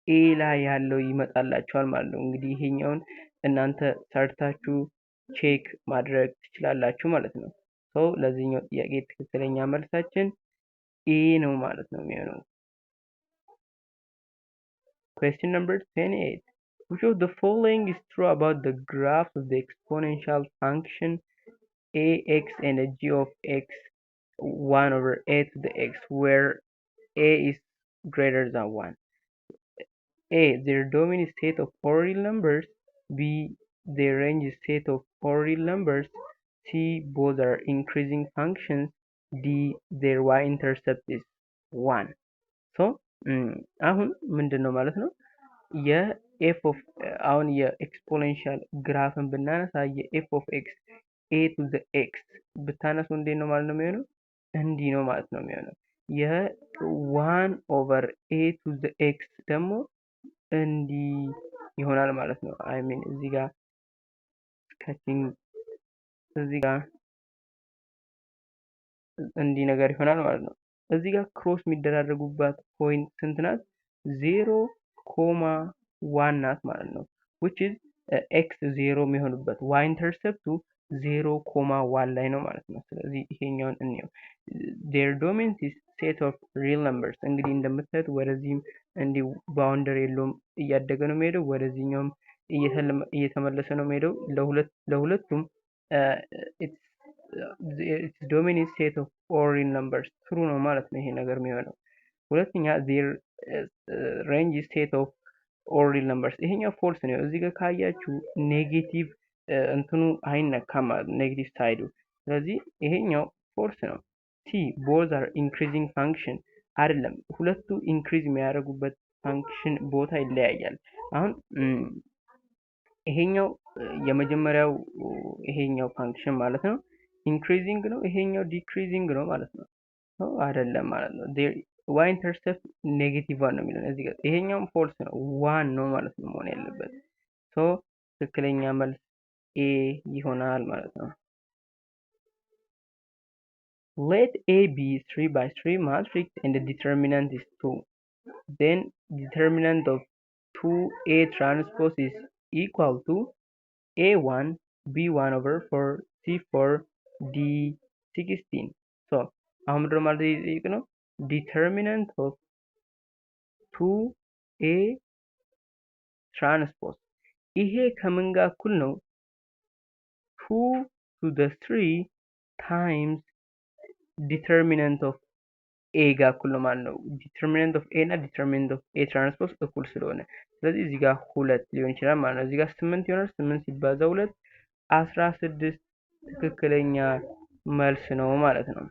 A ላይ ያለው ይመጣላችኋል ማለት ነው። እንግዲህ ይሄኛውን እናንተ ሰርታችሁ check ማድረግ ትችላላችሁ ማለት ነው። So ለዚህኛው ጥያቄ ትክክለኛ መልሳችን A ነው ማለት ነው የሚሆነው። Question number 28. Which of the following is true about the graph of the exponential function ax and g of x 1 over a to the x, where a is greater than 1? A. Their domain is set of all real numbers. B. Their range is set of all real numbers. C. Both are increasing functions. D. Their y-intercept is 1. So አሁን ምንድን ነው ማለት ነው የ f of አሁን የ exponential graph ን ብናነሳ የ f of x a to the x ብታነሱ እንዴት ነው ማለት ነው የሚሆነው? እንዲህ ነው ማለት ነው የሚሆነው። የ 1 over a to the x ደግሞ እንዲህ ይሆናል ማለት ነው። I mean እዚህ ጋር sketching እዚህ ጋር እንዲህ ነገር ይሆናል ማለት ነው። እዚህ ጋር cross የሚደራረጉባት point ስንት ናት? 0 comma 1 ናት ማለት ነው። Which is x 0 የሚሆንበት y intercept ኡ 0 comma 1 ላይ ነው ማለት ነው። ስለዚህ ይሄኛውን እንየው። Their domain is set of real numbers። እንግዲህ እንደምታዩት ወደዚህም እንዲህ boundary የለውም፣ እያደገ ነው የሚሄደው፣ ወደዚህኛውም እየተመለሰ ነው የሚሄደው። ለሁለቱም its domain is set of all real numbers፣ true ነው ማለት ነው ይሄ ነገር የሚሆነው። ሁለተኛ their range set of all real numbers፣ ይሄኛው false ነው። እዚህ ጋር ካያችሁ negative እንትኑ አይነካም ማለት ነው፣ negative side ኡ። ስለዚህ ይሄኛው false ነው። C both are increasing function አይደለም። ሁለቱ increase የሚያደርጉበት function ቦታ ይለያያል። አሁን ይሄኛው የመጀመሪያው ይሄኛው function ማለት ነው increasing ነው፣ ይሄኛው decreasing ነው ማለት ነው። አይደለም ማለት ነው። Y intercept negative one ነው የሚለን እዚህ ጋር፣ ይሄኛውም false ነው፣ one ነው ማለት ነው መሆን ያለበት። So ትክክለኛ መልስ A ይሆናል ማለት ነው። Let A be 3 by 3 matrix and the determinant is 2. Then determinant of 2A transpose is equal to A1 B1 over 4 C4 D16. So አሁን ምንድነው ማለት የጠየቅ ነው? Determinant of 2A transpose ይሄ ከምን ጋር እኩል ነው? 2 to the 3 times determinant of A ጋር እኩል ነው ማለት ነው። Determinant of A እና determinant of A transpose እኩል ስለሆነ ስለዚህ እዚህ ጋር ሁለት ሊሆን ይችላል ማለት ነው። እዚህ ጋር ስምንት ይሆናል። ስምንት ሲባዛ ሁለት 16 ትክክለኛ መልስ ነው ማለት ነው።